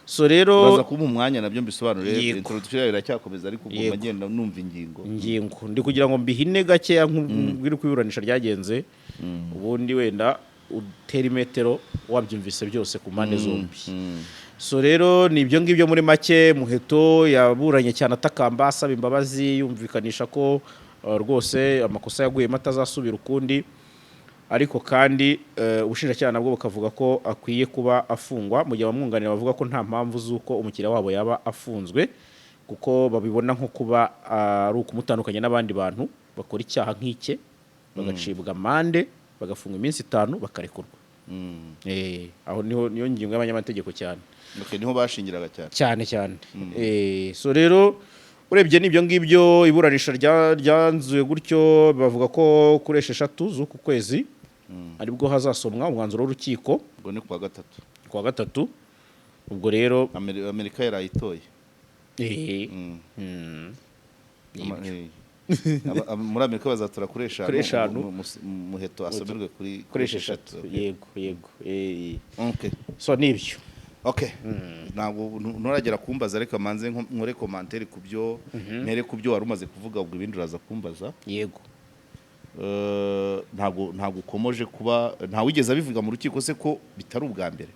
So rero Uraza kumpa umwanya nabyo mbisobanure. Introduction yayo iracyakomeza, ariko ugomba ngenda numva ingingo. Ingingo ndi kugira ngo mbihine gakeya, nkubwire uko iburanisha ryagenze, ubundi wenda utera imetero wabyumvise byose ku mpande zombi. So rero ni ibyo ngibyo muri make. Muheto yaburanye cyane atakamba, asaba imbabazi, yumvikanisha ko rwose amakosa yaguyemo atazasubira ukundi. Ariko kandi ubushinjacyaha nabwo bukavuga ko akwiye kuba afungwa, mu gihe abamwunganira bavuga ko nta mpamvu z'uko umukiriya wabo yaba afunzwe, kuko babibona nko kuba ari ukumutandukanya n'abandi bantu bakora icyaha nk'icye, bagacibwa amande, bagafungwa iminsi 5, bakarekurwa. Aho niho niyo ngingo y'abanyamategeko cyane. Okay, niho bashingiraga cyane. Cyane cyane. So rero urebye n'ibyo ngibyo, iburanisha ryanzuye gutyo, bavuga ko kuri 6 z'uku kwezi aribwo hazasomwa umwanzuro w'urukiko. Ubwo ni kuwa gatatu. Kuwa gatatu. Ubwo rero Amerika yarayitoye. Muri Amerika bazatora kuri 5. Kuri 5. Muheto asomerwe kuri Kuri 6. Yego. Okay. So nibyo. Okay, ntabwo nturagera kumbaza, reka manze nkore commentaire ku byo, mpere ku byo wari umaze kuvuga, ubwo ibindi uraza kumbaza. Yego. Ntabwo ukomoje kuba ntawigeze abivuga mu rukiko se ko bitari ubwa mbere?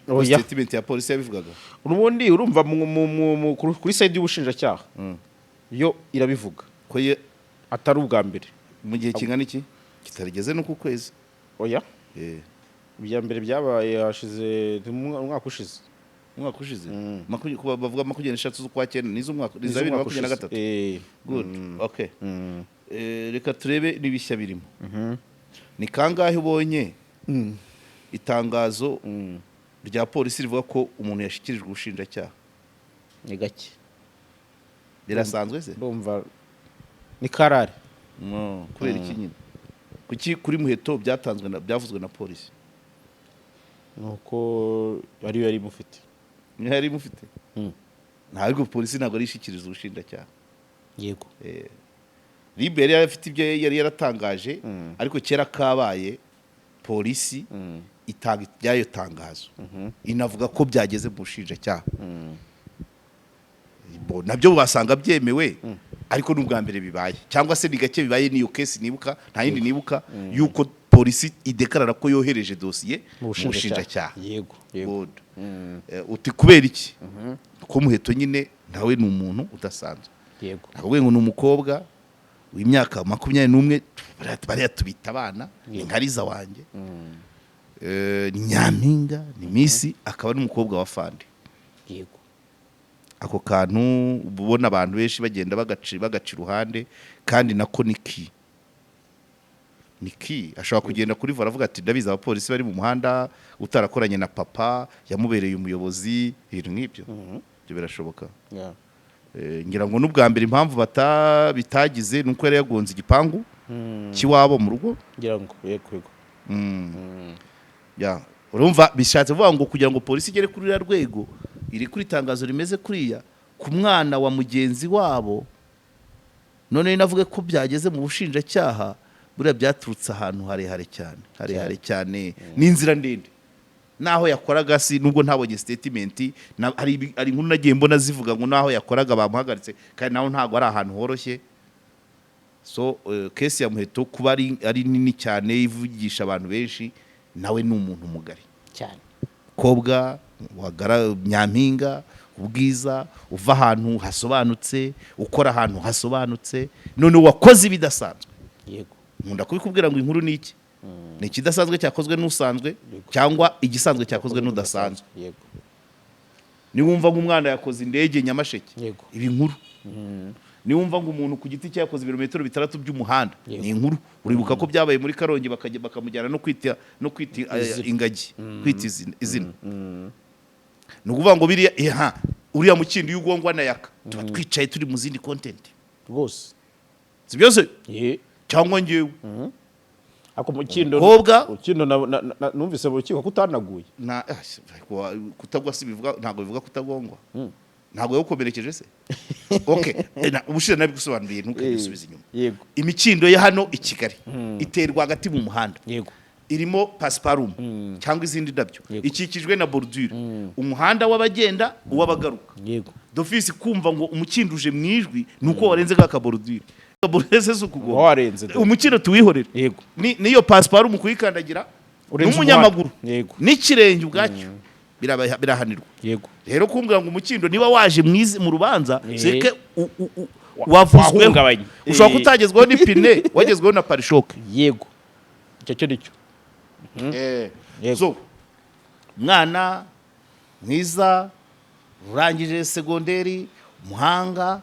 Oya. Statement ya polisi yabivugaga. Ubundi urumva kuri side y'ubushinjacyaha yo irabivuga ko ye atari ubwa mbere. Mu gihe kingana iki kitarigeze no ku kwezi? Oya. Ibya mbere byabaye hashize umwaka ushize. Umwaka ushize. Bavuga 23 z'ukwa cyenda, n'iz'umwaka ni za bibiri na Iz'umwaka makumyabiri na ushize. gatatu. Good, okay. Reka turebe n'ibishya birimo. Ni kangahe ubonye itangazo rya polisi rivuga ko umuntu yashyikirijwe ubushinjacyaha? Ni gake. Birasanzwe se? Ndumva ni karare. No, kubera iki nyine? Kuki kuri Muheto byatanzwe na byavuzwe na polisi? Nuko ariyo yari imufite. Niyo yari imufite. Ntabwo polisi ntabwo ari ishyikiriza ubushinjacyaha. RIB yari afite ibyo yari yaratangaje, ariko kera kabaye polisi itanga iryayo tangazo, inavuga ko byageze mu bushinjacyaha. Bo, nabyo wasanga byemewe, ariko ni ubwa mbere bibaye, cyangwa se ni gake bibaye. Niyo case nibuka, nta yindi nibuka yuko polisi idekarara ko yohereje dosiye mu bushinjacyaha. yego yego Good. Uti kubera iki? Ko Muheto nyine nawe ni umuntu udasanzwe. Nakubwiye ngo ni umukobwa w'imyaka 21, bariya tubita abana, ni nka Riza wanjye. Ni nyampinga, ni miss, akaba ari umukobwa wa fandi. Ako kantu uba ubona abantu benshi bagenda bagaca iruhande, kandi nako ni ki ashobora kugenda kuri volant avuga ati: "Ndabizi, abapolisi bari mu muhanda, utarakoranye na papa yamubereye umuyobozi," ibintu nk'ibyo. Ibyo birashoboka. Ngira ngo n'ubwa mbere impamvu bitagize ni uko yari yagonze igipangu cy'iwabo mu rugo. Ngira ngo yego. Ya, urumva bishatse kuvuga ngo kugira ngo polisi igere kuri ruriya rwego, iri kuri itangazo rimeze kuriya ku mwana wa mugenzi wabo, none navuge ko byageze mu bushinjacyaha, buriya byaturutse ahantu harehare cyane, harehare cyane, n'inzira ndende naho yakoraga. Si nubwo ntabonye statement, hari inkuru nagiye mbona zivuga ngo naho yakoraga bamuhagaritse, kandi naho ntabwo ari ahantu horoshye. So case ya Muheto kuba ari nini cyane, ivugisha abantu benshi, nawe ni umuntu mugari cyane. Kobwa wagara nyampinga, ubwiza, uva ahantu hasobanutse, ukora ahantu hasobanutse, none wakoze ibidasanzwe. Nkunda kubikubwira ngo inkuru ni iki? Ni ikidasanzwe cyakozwe n'usanzwe cyangwa igisanzwe cyakozwe n'udasanzwe. Niwumva ngo umwana yakoze indege Nyamasheke, iba inkuru. Niwumva ngo umuntu ku giti cye yakoze ibirometero 6 by'umuhanda, ni inkuru. Uribuka ko byabaye muri Karongi, bakajya bakamujyana no kwita Izina. ingagi, kwita izina. Ni ukuvuga ngo biriya uriya mukindo iyo ugongwa na Yaka, tuba twicaye turi mu zindi content. Si byose? Cyangwa njyewe. Ako mukindo. Kobwa. Mukindo numvise mu rukiko ko utanaguye. Na kutagwa si bivuga, ntabwo bivuga kutagongwa. Ntabwo yagukomerekeje se? Okay. Ubushize nabigusobanuriye, ntukabisubize inyuma. Imikindo ya hano i Kigali iterwa hagati mu muhanda, irimo pasiparumu cyangwa izindi ndabyo, ikikijwe na bordure, umuhanda w'abagenda, uw'abagaruka. D'office kumva ngo umukindo uje mu ijwi ni uko warenze ka kabordure. Kabordure se si ukugonga? Warenze do. Umukindo tuwihorere. Niyo pasiparumu kuyikandagira Urenze n'umunyamaguru umuhanda. n'ikirenge ubwacyo birahanirwa. Rero kumbwira ngo umukindo niba waje mwize mu rubanza, seke wavuzweho, Wahungabanye. ushobora kutagezwaho n'ipine, wagezweho na pare-chocs. Yego, icyo cyo nicyo. So umwana mwiza urangije segonderi, umuhanga,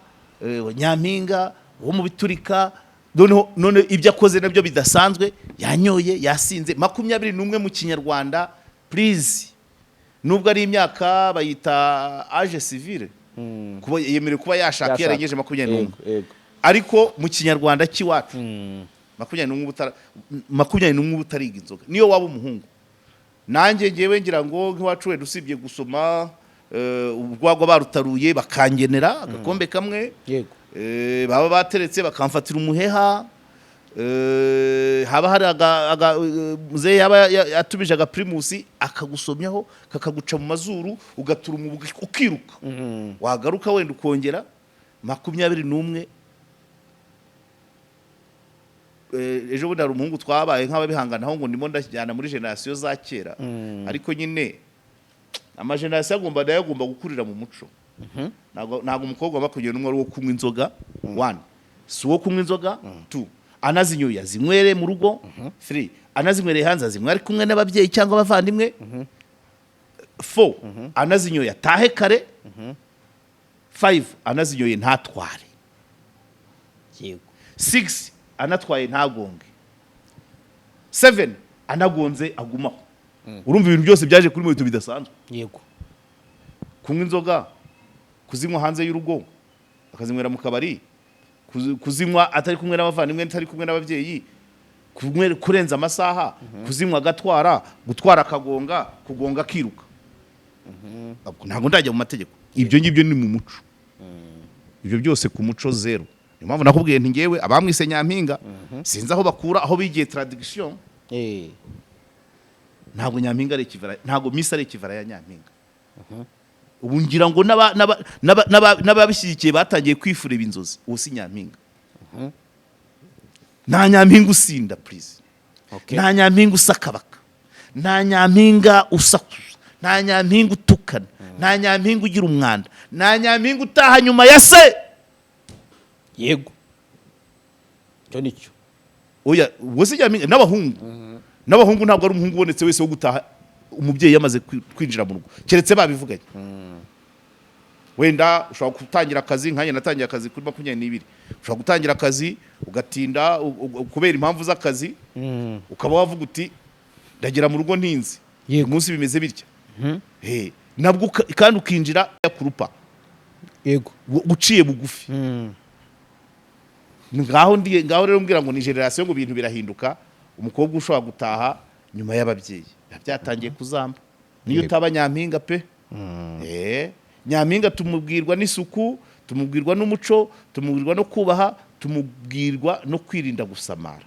nyampinga wo mu biturika, noneho none ibyo akoze nabyo bidasanzwe, yanyoye, yasinze. 21 mu Kinyarwanda, please, nubwo ari imyaka bayita âge civil, kuba yemerewe kuba yashaka iyo yarengeje 21, ariko mu Kinyarwanda cy'iwacu 21 uba utariga inzoga, niyo waba umuhungu. Nanjye ngewe ngira ngo nk'iwacu wenda usibye gusoma, urwagwa barutaruye bakangenera agakombe kamwe, baba bateretse bakamfatira umuheha, haba hari muzehe yaba yatumije aga Primus, akagusomyaho kakaguca mu mazuru, ugatura umubuga ukiruka, wagaruka wenda ukongera. 21, ejo bundi hari umuhungu twabaye nk'ababihanganaho ngo ndimo ndajyana muri génération za kera, ariko nyine ama génération agomba nayo agomba gukurira mu muco. Ntabwo umukobwa wa 21 ari uwo kunywa inzoga. One, si uwo kunywa inzoga. Two, anazinyoye azinywere mu rugo. Three, anazinywereye hanze azinywe ari kumwe n'ababyeyi cyangwa abavandimwe. Four, anazinyoye atahe kare. Five, anazinyoye ntatware. Six, anatwaye ntagonge. Seven, anagonze agumaho. Urumva ibintu byose byaje kuri moto bidasanzwe. Kunywa inzoga, kuzinywa hanze y'urugo akazinywera mu kabari, kuzinywa atari kumwe n'abavandimwe, atari kumwe n'ababyeyi, kurenza amasaha, kuzinywa agatwara, gutwara akagonga, kugonga akiruka. Ntabwo ndajya mu mategeko, ibyo ngibyo ni mu muco. Ibyo byose ku muco zero. Niyo mpamvu nakubwiye nti ngewe abamwise nyampinga sinzi aho bakura, aho bigiye traduction. Ntabwo nyampinga ari ikivara, ntabwo miss ari ikivara ya nyampinga. Ubu ngira ngo n'ababishyigikiye batangiye kwifurira inzozi. Ubu si nyampinga. Nta nyampinga usinda, please. Nta nyampinga usakabaka, nta nyampinga usakuza, nta nyampinga utukana, nta nyampinga ugira umwanda, nta nyampinga utaha nyuma ya se. Yego, icyo nicyo. Oya, ubwo si nyampinga. N'abahungu ntabwo ari umuhungu ubonetse wese wo gutaha umubyeyi yamaze kwinjira mu rugo, keretse babivuganye. Wenda ushobora gutangira akazi, nkanjye natangiye akazi kuri 22. Ushobora gutangira akazi ugatinda kubera impamvu z'akazi, ukaba wavuga uti: "Ndagera mu rugo ntinze." Umunsi bimeze bitya. Nabwo kandi ukinjira kurupa uciye bugufi. Ngaho ndi ngaho rero mbwira ngo ni generation, ngo ibintu birahinduka. Umukobwa ushobora gutaha nyuma y'ababyeyi biba byatangiye kuzamba niyo utaba nyampinga pe. Nyampinga tumubwirwa n'isuku, tumubwirwa n'umuco, tumubwirwa no kubaha, tumubwirwa no kwirinda gusamara.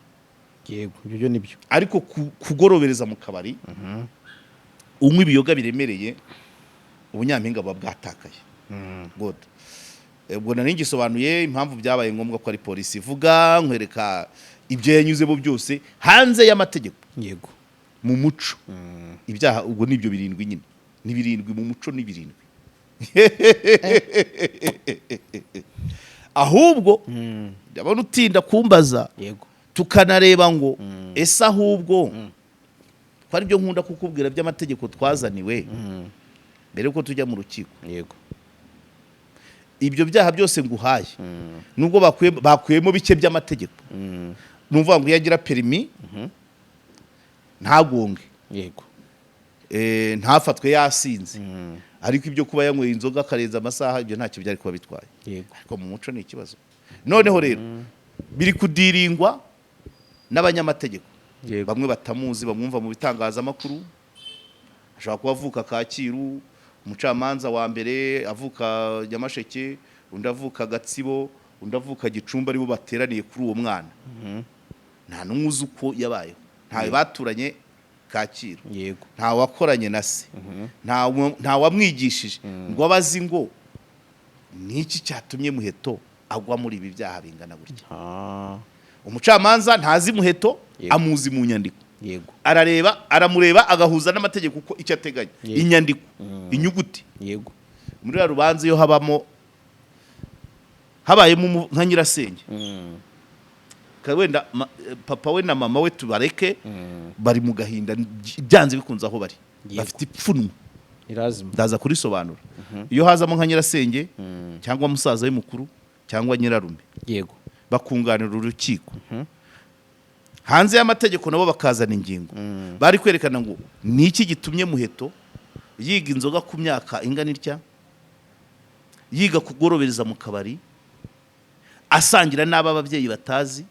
Yego, ibyo byo nibyo. Ariko kugorobereza mu kabari unywa ibiyoga biremereye, ubunyampinga buba bwatakaye. Good. Ubwo nari ngisobanuye impamvu byabaye ngombwa ko ari polisi ivuga, nkwereka ibyo yanyuzemo byose hanze y'amategeko. Mu muco ibyaha ubwo ni ibyo birindwi nyine, ni birindwi mu muco, ni birindwi. Ahubwo ndabona utinda kumbaza, tukanareba ngo ese ahubwo ko ari byo nkunda kukubwira by'amategeko twazaniwe mbere yuko tujya mu rukiko. Ibyo byaha byose nguhaye, nubwo bakuyemo bike by'amategeko, ni ukuvuga ngo iyo agira perimi ntagonge, ntafatwe yasinze, ariko ibyo kuba yanyweye inzoga akarenza amasaha, ibyo ntacyo byari kuba bitwaye. Ariko mu muco ni ikibazo. Noneho rero biri kudiringwa n'abanyamategeko bamwe batamuzi, bamwumva mu bitangazamakuru. Ashobora kuba avuka Kacyiru, umucamanza wa mbere avuka Nyamasheke, undi avuka Gatsibo, undi avuka Gicumbi, aribo bateraniye kuri uwo mwana. Nta n'umwe uzi uko yabayeho, ntawe baturanye Kacyiru, nta wakoranye na se, nta wamwigishije ngo abe azi ngo ni iki cyatumye Muheto agwa muri ibi byaha bingana gutya. Umucamanza ntazi Muheto, amuzi mu nyandiko. Arareba, aramureba, agahuza n'amategeko uko icyo ateganya, inyandiko, inyuguti. Muri ruriya rubanza iyo habamo habayemo nka nyirasenge, wenda papa we na mama we tubareke, bari mu gahinda byanze bikunze aho bari, bafite ipfunwe. Irazima. Ndaza kurisobanura. Iyo hazamo nka nyirasenge cyangwa musaza we mukuru cyangwa nyirarume, bakunganira urukiko hanze y'amategeko, nabo bakazana ingingo, bari kwerekana ngo ni iki gitumye Muheto yiga inzoga ku myaka ingana itya, yiga kugorobereza mu kabari, asangira n'abo ababyeyi batazi,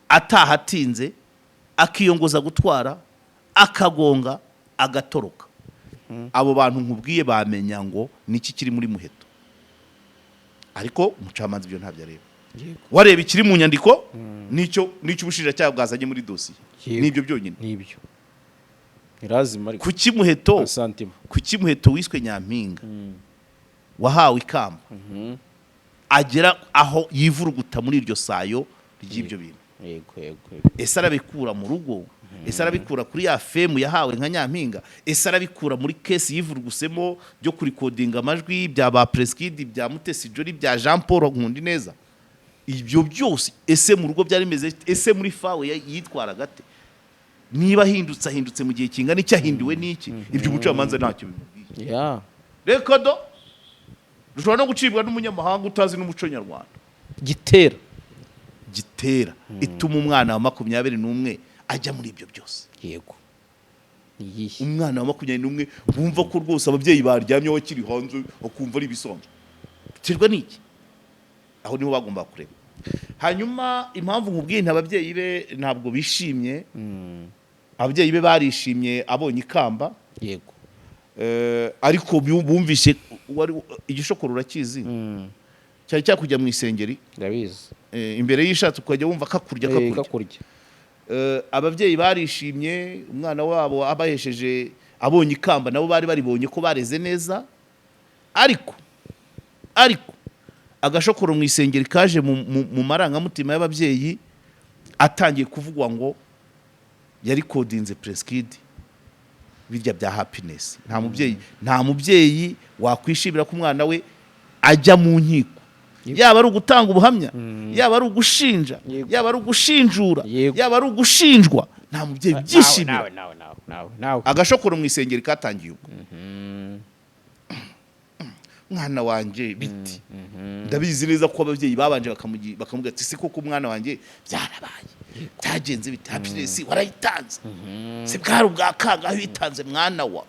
ataha atinze, akiyongoza gutwara, akagonga, agatoroka. Abo bantu nkubwiye bamenya ngo niki kiri muri Muheto, ariko umucamanza ibyo ntabyo areba. Wareba ikiri mu nyandiko n'icyo ubushinjacyaha bwazanye muri dosiye. Nibyo byonyine. Nibyo, irazima ariko. Kuki Muheto, Santima. kuki Muheto wiswe nyampinga, wahawe ikamba, agera aho yivuruguta muri iryo sayo ry'ibyo bintu? yego yego yego. Ese arabikura mu rugo? Ese arabikura kuri ya fame yahawe nka nyampinga? Ese arabikura muri case yivurugusemo byo kurikodinga amajwi bya ba Presikidi, bya Mutesi Jolly, bya Jean Paul Nkundineza, ibyo byose? Ese mu rugo byari bimeze bite? Ese muri fawe yitwaraga ate? Niba ahindutse, ahindutse mu gihe kingana iki? Ahinduwe n'iki? Ibyo umucamanza ntacyo bimubwiye. Reka do, rushobora no gucibwa n'umunyamahanga utazi n'umuco nyarwanda. Gitera. Gitera ituma umwana wa 21 ajya muri ibyo byose. Yego, iyihe? Umwana wa 21 wumva ko rwose ababyeyi baryamye akiri hanze, akumva ari ibisanzwe, biterwa n'iki? Aho niho bagomba kureba. Hanyuma impamvu nkubwiye nti ababyeyi be ntabwo bishimye, ababyeyi be barishimye abonye ikamba. Ariko bumvise wari igishokoro, urakizi, cyari cyakujya mu isengeri. Ndabizi. Imbere y'ishatsi ukajya wumva kakurya, kakurya. Kakurya. Ababyeyi barishimye umwana wabo abahesheje, abonye ikamba, nabo bari baribonye ko bareze neza. Ariko agashokoro mu isengeri kaje mu marangamutima y'ababyeyi atangiye kuvugwa ngo yari kodinze Prince birya bya Happiness. Nta mubyeyi wakwishimira ko umwana we ajya mu nkiko, yaba ari ugutanga ubuhamya, yaba ari ugushinja, yaba ari ugushinjura, yaba ari ugushinjwa, nta mubyeyi ubyishimira. Nawe, nawe, nawe, nawe, nawe. Agashokoro mu isengeri katangiye ubwo. Mwana wanjye, biti ndabizi neza ko ababyeyi babanje bakamubwira ati: "Si koko umwana wanjye, byarabaye, byagenze bite? Happiness warayitanze, si bwari ubwa kangahe witanze, mwana wa?"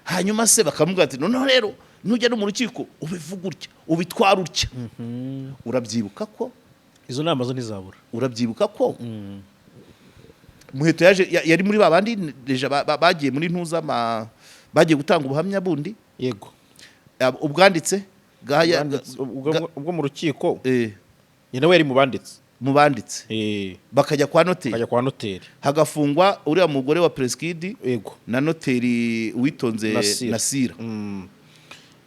Hanyuma se bakamubwira ati: "Noneho rero nujya no mu rukiko ubivuga utya, ubitwara utya." Urabyibuka ko Izo nama zo ntizabura. Urabyibuka ko Muheto yaje yari muri ba bandi déjà bagiye muri ntuza bagiye gutanga ubuhamya bundi. Yego. Ubwanditse bwaya Ubwo mu rukiko ni nawe yari mu banditse. Mu banditse. Bakajya kwa noteri. Bakajya kwa noteri. Hagafungwa uriya mugore wa Presikidi na noteri Uwitonze. Nasira. Nasira.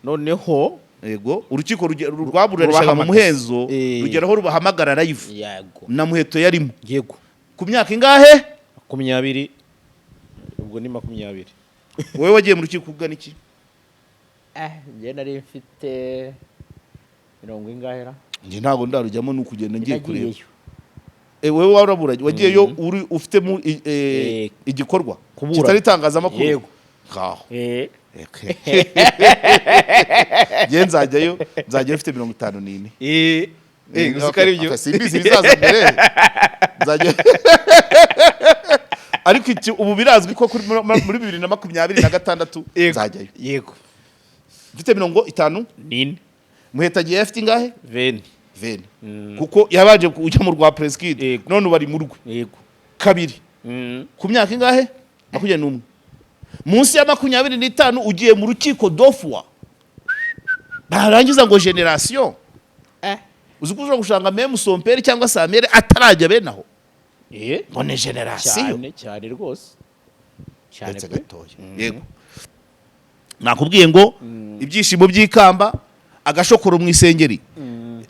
Noneho Yego, urukiko rwaburanishaga mu Rubahamagaza. muhezo, rugeraho rubahamagara live. Na Muheto yarimo. Ku myaka ingahe? 20, ubwo ni 20. Wowe wagiye mu rukiko ugana iki? Njye nari mfite mirongo ingahe ra? Njye ntabwo ndarujyamo, ni ukugenda ngiye kureba. Nagiyeyo. Wowe waraburanye, wagiyeyo uri ufitemo igikorwa Kuburana. kitari itangazamakuru. Yego. Ngaho. Okay. Njye nzajyayo mfite 54. Uzi ko ari byo. Okay, simbizi ibizaza mbere, nzajya, ariko iki ubu birazwi ko kuri muri 2026 nzajyayo mfite 54. 4. Muheto agiye afite ingahe? 20. 20, kuko yabanje kujya mu rwa Presikidi. None ubu ari mu rwe kabiri. Ku myaka ingahe? 21, munsi ya 25 ugiye mu rukiko dofwa, barangiza ngo génération. Uzi ko ushobora gushanga même son père cyangwa sa mère atarajya bene aho, ngo ni génération. Cyane cyane rwose, cyane Ndetse pe. Gatoya. Yego, nakubwiye ngo ibyishimo by'ikamba, agashokoro mu isengeri,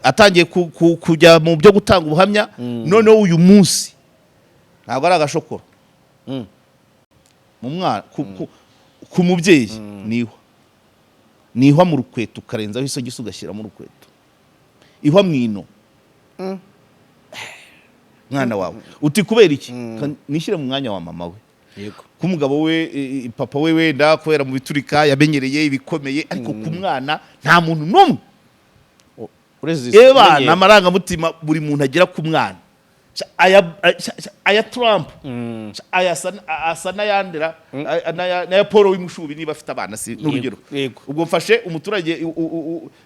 atangiye kujya mu byo gutanga ubuhamya. Noneho uyu munsi ntabwo ari agashokoro mu mwana ku mubyeyi, nihwa nihwa mu rukweto, ukarenzaho isogisi, ugashyiramo urukweto, ihwa mu ino. Mwana wawe, uti kubera iki? Nishyire mu mwanya wa mama we. Ku mugabo we, papa we, wenda kubera mu biturika yamenyereye ibikomeye, ariko ku mwana nta muntu n'umwe Ureze. Eba ni amarangamutima buri muntu agira ku mwana. Sha, aya Trump, sha, aya asa n'ayandera n'aya Paul w'imushubi niba afite abana, si n'urugero. Ubwo mfashe umuturage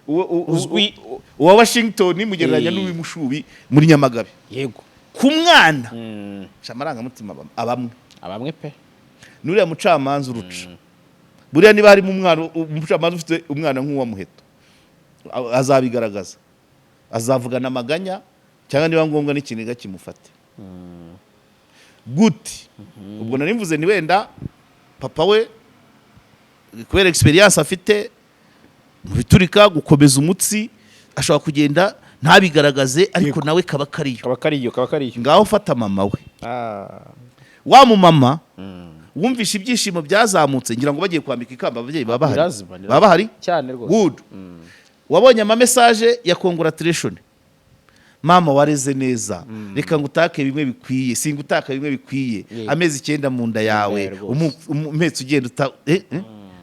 Uzwi. Uwa Washington mugereranya n'uw'imushubi muri Nyamagabe. Ku mwana, sha, amarangamutima abamwe. Abamwe pe. Nuriya mucamanza uruca buriya, niba harimo umwana, umucamanza ufite umwana nk'uwa Muheto, azabigaragaza, azavugana amaganya, cyangwa niba ngombwa n'ikiniga kimufate gute. Ubwo nari mvuze ni wenda papa we, kubera experience afite mu biturika, gukomeza umutsi, ashobora kugenda ntabigaragaze, ariko nawe kaba kariyo. Kaba kariyo, kaba kariyo. Ngaho fata mama we, wa mumama wumvishe ibyishimo byazamutse, ngira ngo bagiye kwambika ikamba ababyeyi baba bahari. Nirazima, nirazima. Baba bahari. Cyane rwose. Good. Wabonye ama message ya congratulation: "Mama, wareze neza, reka ngutake bimwe bikwiye, singutaka bimwe bikwiye." Amezi 9 mu nda yawe, Rwose. Umetse ugenda uta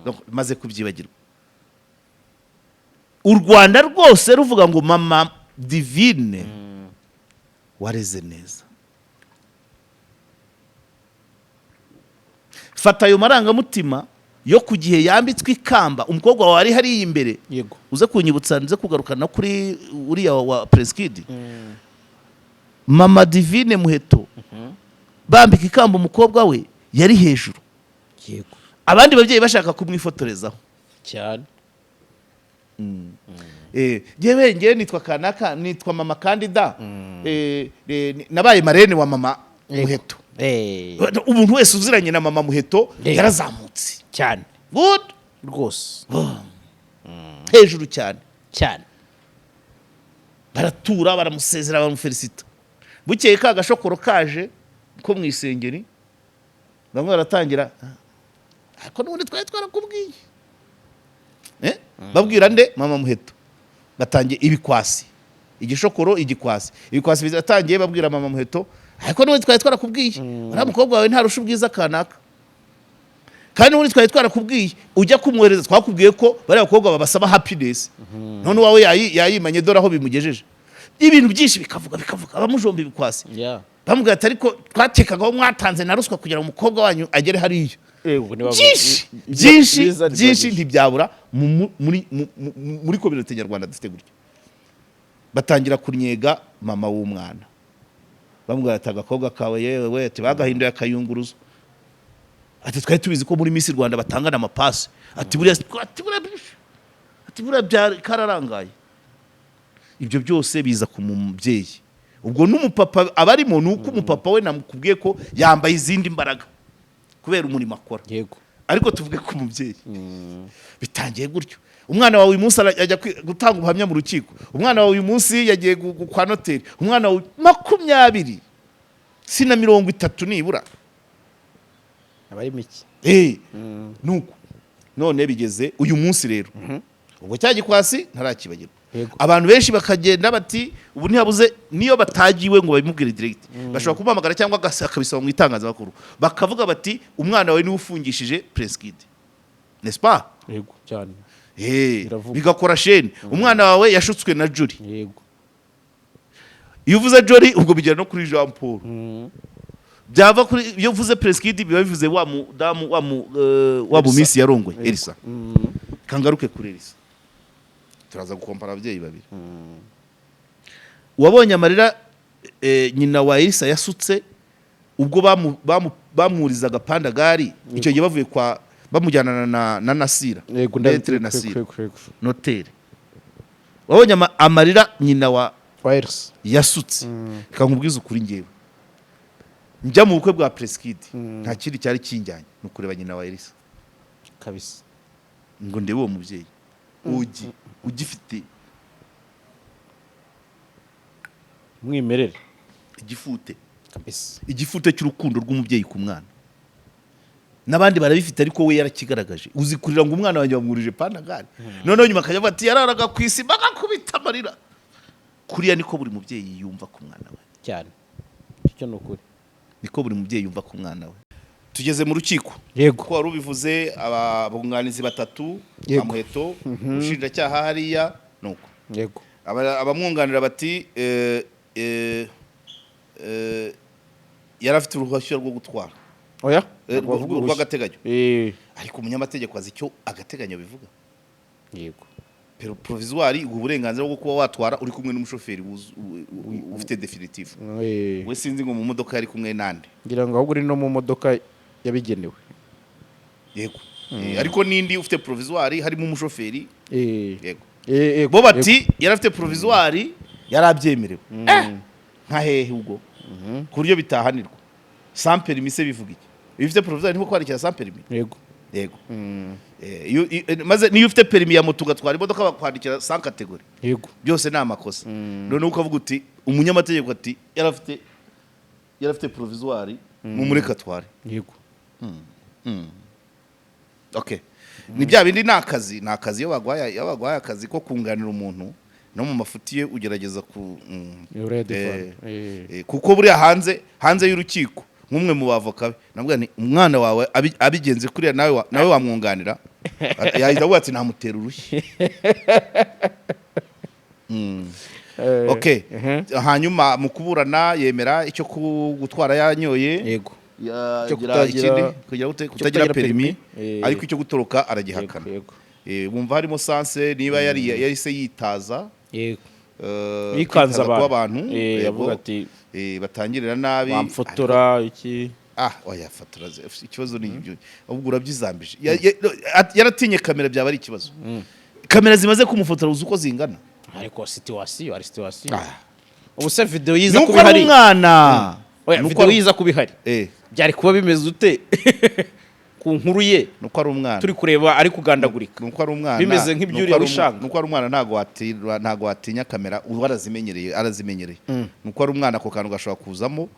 Donc, maze kubyibagirwa, u Rwanda rwose ruvuga ngo: "Mama Divine, wareze neza." Fata ayo marangamutima yo ku gihe yambitswe ikamba umukobwa wawe ari hariya imbere. Uze kunyibutsa nze kugaruka no kuri uriya wa Presikidi. Mama Divine Muheto bambika ikamba umukobwa we, yari hejuru, abandi babyeyi bashaka kumwifotorezaho. Cyane. Njyewe nitwa kanaka, nitwa mama kandida, nabaye marraine wa mama Muheto. Umuntu wese uziranye na mama Muheto yarazamutse. Cyane. Good. Rwose. Hejuru cyane. Cyane. Baratura, baramusezera, baramufelicita. Bukeye ka gashokoro kaje ko mu isengeri, bamwe baratangira: "Ah, ariko n'ubundi twari twarakubwiye." Babwira nde? Mama Muheto. Batangiye ibikwasi, igishokoro, igikwasi, ibikwasi biratangiye. Babwira mama Muheto: "Ariko n'ubundi twari twarakubwiye, uriya mukobwa wawe ntarusha ubwiza kanaka." Kandi ubundi twari twarakubwiye, ujya kumwohereza twakubwiye ko bariya bakobwa babasaba happiness, none uwawe yayimanye, dore aho bimugejeje. Ibintu byinshi bikavuga, bikavuga abamujomba ibikwasi, bamubwira ati: "Ariko twakekaga mwatanze na ruswa kugira ngo umukobwa wanyu agere hariya." Yego, Byinshi byinshi byinshi ntibyabura muri communauté nyarwanda dufite gutya. Batangira kunyega mama w'umwana, bamubwira ati: "Agakobwa kawe, yewe we," ati: "bagahinduye akayunguruzo," ati: "Twari tubizi ko muri Miss Rwanda batangana amapasi," ati: "Buriya," ati: "buriya," ati: "buriya kararangaye." Ibyo byose biza ku mubyeyi. Ubwo n'umupapa aba arimo, ni uko umupapa we namukubwiye ko yambaye izindi mbaraga kubera umurimo akora. Ariko tuvuge ku mubyeyi, bitangiye gutyo. Umwana wawe uyu munsi ajya gutanga ubuhamya mu rukiko, umwana wawe uyu munsi yagiye kwa noteri, umwana wawe 20 si na 30 nibura. Aba ari mike. Nuko none bigeze uyu munsi rero, ubwo cya gikwasi ntarakibagirwa. Abantu benshi bakagenda bati ubu ntihabuze, niyo batagiwe ngo babimubwire direct, bashobora kumuhamagara cyangwa akabisaba mu itangazamakuru, bakavuga bati: "Umwana wawe niwe ufungishije Prince Kid, n'est-ce pas?" Yego, cyane. Biravugwa. Bigakora sheni: "Umwana wawe yashutswe na Jolly." Iyo uvuze Jolly, ubwo bigera no kuri Jean Paul. Byava kuri, iyo uvuze Prince Kid, biba bivuze wa mudamu wa mu Elsa. minsi yarongoye Elsa. Kangaruke kuri Elsa, turaza gukompara ababyeyi babiri. Wabonye amarira nyina wa Elsa yasutse ubwo bamwurizaga pandagari icyo gihe bavuye kwa bamujyana na Nasira, Maître Nasira, Yego. noteri. Wabonye amarira nyina wa Wa Elsa yasutse? Reka nkubwize ukuri, ngewe njya mu bukwe bwa Prince Kid, nta kindi cyari kinjyanye, ni ukureba nyina wa Elsa. Ngo ndebe uwo mubyeyi ugi ugifite umwimerere, igifute, igifute cy'urukundo rw'umubyeyi ku mwana. N'abandi barabifite, ariko we yarakigaragaje. Uzi kurira ngo umwana wanjye bamwurije pandagari, noneho nyuma akajya avuga ati yararaga ku isi, bagakubita amarira kuriya. Niko buri mubyeyi yumva ku mwana we. Cyane, icyo ni ukuri. Niko buri mubyeyi yumva ku mwana we. Tugeze mu rukiko. Ko wari ubivuze, abunganizi batatu, Muheto, umushinjacyaha hariya, nuko abamwunganira bati yari afite uruhushya rwo gutwara. Oya, ntabwo bavuga uruhushya. Rw'agateganyo. Ariko umunyamategeko azi icyo agateganyo bivuga. Pero provisoire iguha uburenganzira bwo kuba watwara uri kumwe n'umushoferi ufite définitive. We sinzi ngo mu modoka yari kumwe nande. Ngira ngo ahubwo uri no mu modoka yabigenewe. Yego. Ariko n'indi ufite provisoire harimo umushoferi. Yego. Yego. Bo bati yari afite provisoire, yari abyemerewe. Nka hehe ubwo ku buryo bitahanirwa? Sans permis se bivuga iki? Iyo ufite provisoire niko kwandikira sans permis? Yego. Yego. Maze niyo ufite permis ya moto ugatwara imodoka, bakwandikira sans catégorie. Byose ni amakosa. Noneho ukavuga uti umunyamategeko ati yari afite provisoire, mumureke atware. Okay, ni bya bindi, ni akazi, ni akazi. Iyo baguhaye akazi ko kunganira umuntu no mu mafuti ye, ugerageza ku Urayadefanda. Kuko buriya hanze y'urukiko, nk'umwe mu bavoka be navuga ni umwana wawe abigenze kuriya, nawe wamwunganira? Yahita avuga ati namutera urushyi. Okay. Hanyuma mu kuburana yemera icyo gutwara yanyoye. Cyo Yagira kutagira- ikindi kugira gute? Kutagira kutagira perimi. Perimi. Ariko icyo gutoroka aragihakana. Bumva harimo sanse niba yari yahise yitaza, Yikanze kwitaza abantu. kw'abantu, yego. Yavuga ati batangirira nabi. bamfotora iki. Ah, oya, fotora ikibazo ni ibyo, ahubwo urabyizambije. Yaratinye kamera, byaba ari ikibazo. Kamera zimaze kumufotora uzi uko zingana? Ariko situation ari situation. Ah. Ubu se video yiza Nuko kuba ari ihari? umwana. Oya, Nuko video yiza kuba ihari, byari kuba bimeze ute ku nkuru ye? Nuko ari umwana. Turi kureba ari kugandagurika. Nuko ari umwana. Bimeze nk'ibyuriye Nuko ari wishanga. Nuko ari umwana, ntago watinya kamera, uba arazimenyereye, arazimenyereye. Nuko ari umwana, ako kantu gashobora kuzamo,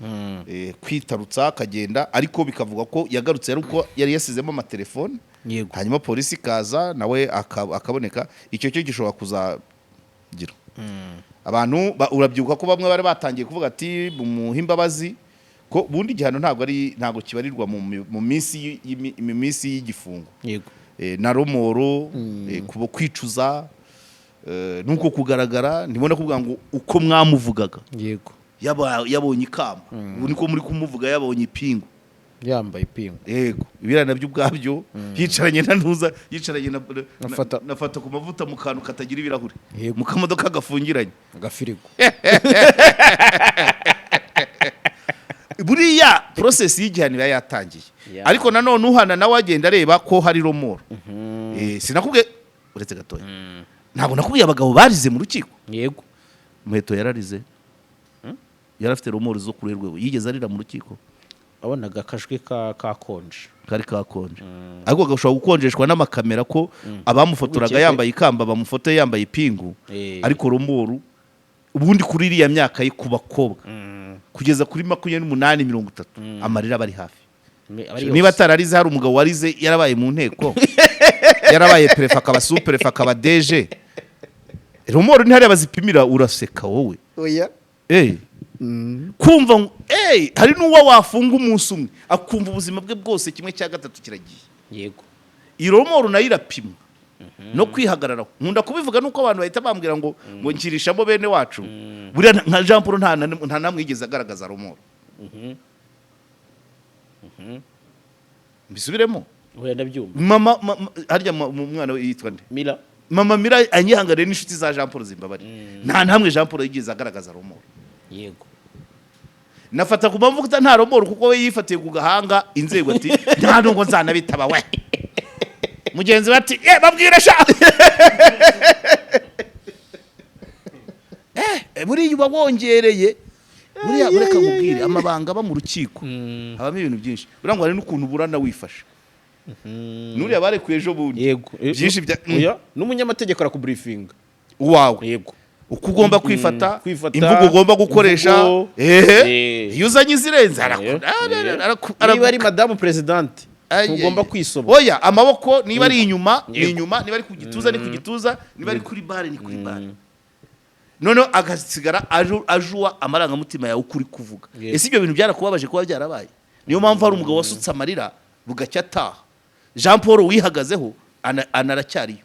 kwitarutsa akagenda, ariko bikavuga ko yagarutse ari uko yari yasizemo amatelefone. Hanyuma polisi ikaza, nawe akaboneka. Icyo cyo gishobora kuzagira abantu urabyibuka ko bamwe bari batangiye kuvuga ati bumuhe imbabazi. Ko ubundi igihano ntabwo kibarirwa mu minsi y'igifungo. Na remords, kuba kwicuza, nuko kugaragara ndibona kuvuga ngo uko mwamuvugaga yabonye ikamba, ubu niko muri kumuvuga yabonye ipingu. Yambaye ipingu. Yego, ibiriya nabyo ubwabyo, yicaranye na ntuza, yicaranye na nafata ku mavuta mu kantu katagira ibirahure, mu kamodoka gafungiranye. Agafirigo. Buriya process y'igihano iba yatangiye. Ariko nanone uhana nawe agenda areba ko hari remords. Sinakubwiye, uretse gatoya, ntabwo nakubwiye abagabo barize mu rukiko? Yego. Muheto yararize, yari afite remords zo kuri rwego. Yigeze arira mu rukiko? Wabonaga akajwi kakonje. Kari kakonje, ariko gashobora gukonjeshwa n'amakamera, ko abamufotoraga yambaye ikamba bamufotoye yambaye ipingu. Ariko remords ubundi kuri iriya myaka ye, ku bakobwa kugeza kuri 28, 30, amarira aba ari hafi. Aba ari Niba yose. atararize, hari umugabo warize yarabaye mu nteko, yarabaye perefe, akaba superefe, akaba DG. Remords ntihariya bazipimira. Uraseka wowe. Oya. Kumva ngo hari n'uwo wafunga umunsi umwe akumva ubuzima bwe bwose kimwe cya gatatu kiragiye. Iromoro nayo irapimwa no kwihagararaho. Nkunda kubivuga nuko abantu bahita bambwira ngo nkirishamo bene wacu. Buriya nka Jean Paul nta namwe yigeze agaragaza remords. Mbisubiremo? Oya, ndabyumva. Mama harya umwana we yitwa nde? Mira. Mama Mira anyihanganiye n'inshuti za Jean Paul zimbabare, nta namwe Jean Paul yigeze agaragaza remords. Nafata ku mavuta nta remords, kuko we yifatiye ku gahanga inzego ati: "Nta nubwo nzanabitaba." We mugenzi we ati: "Ye babwire sha." Buriya uba wongereye. Buriya ureka nkubwire, amabanga aba mu rukiko habamo ibintu byinshi. Buriya ngo hari n'ukuntu uburana wifashe. Nuriya barekuye ejo bundi, byinshi bya Oya, n'umunyamategeko arakubriefinga. Uwawe uko ugomba kwifata, kwifata, imvugo ugomba gukoresha. Imvugo. Ehe. Iyo uzanye izirenze Niba ari madamu présidente, ntugomba kwisoba. Oya, amaboko niba ari inyuma ni inyuma, niba ari ku gituza ni ku gituza, niba ari kuri bare ni kuri bare. Noneho agasigara ajuwa amarangamutima yawe uko uri kuvuga. Ese ibyo bintu byarakubabaje kuba byarabaye? Niyo mpamvu hari umugabo wasutse amarira bugacya ataha. Jean Paul wihagazeho anaracyariyo.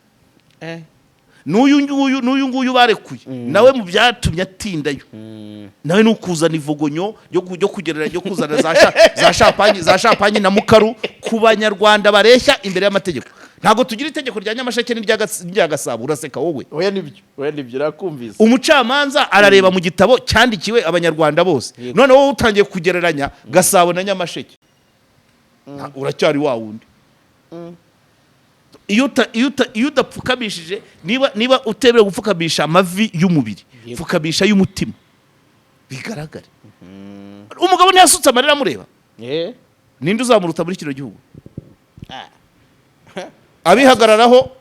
N'uyu nguyu barekuye nawe, mu byatumye atindayo nawe ni ukuzana ivogonyo ryo kugereranya, ryo kuzana za champagne na mukaru ku Banyarwanda bareshya imbere y'amategeko. Ntabwo tugira itegeko rya Nyamasheke n'irya Gasabo. Uraseka wowe. Oya, nibyo, oya, nibyo, nakumvise. Umucamanza arareba mu gitabo cyandikiwe Abanyarwanda bose. None wowe utangiye kugereranya Gasabo na Nyamasheke, uracyari wa wundi. Iyo udapfukamishije, niba utemerewe gupfukamisha amavi y'umubiri, pfukamisha y'umutima bigaragare. Umugabo ntiyasutse amarira amureba? Ninde uzamuruta muri kino gihugu abihagararaho?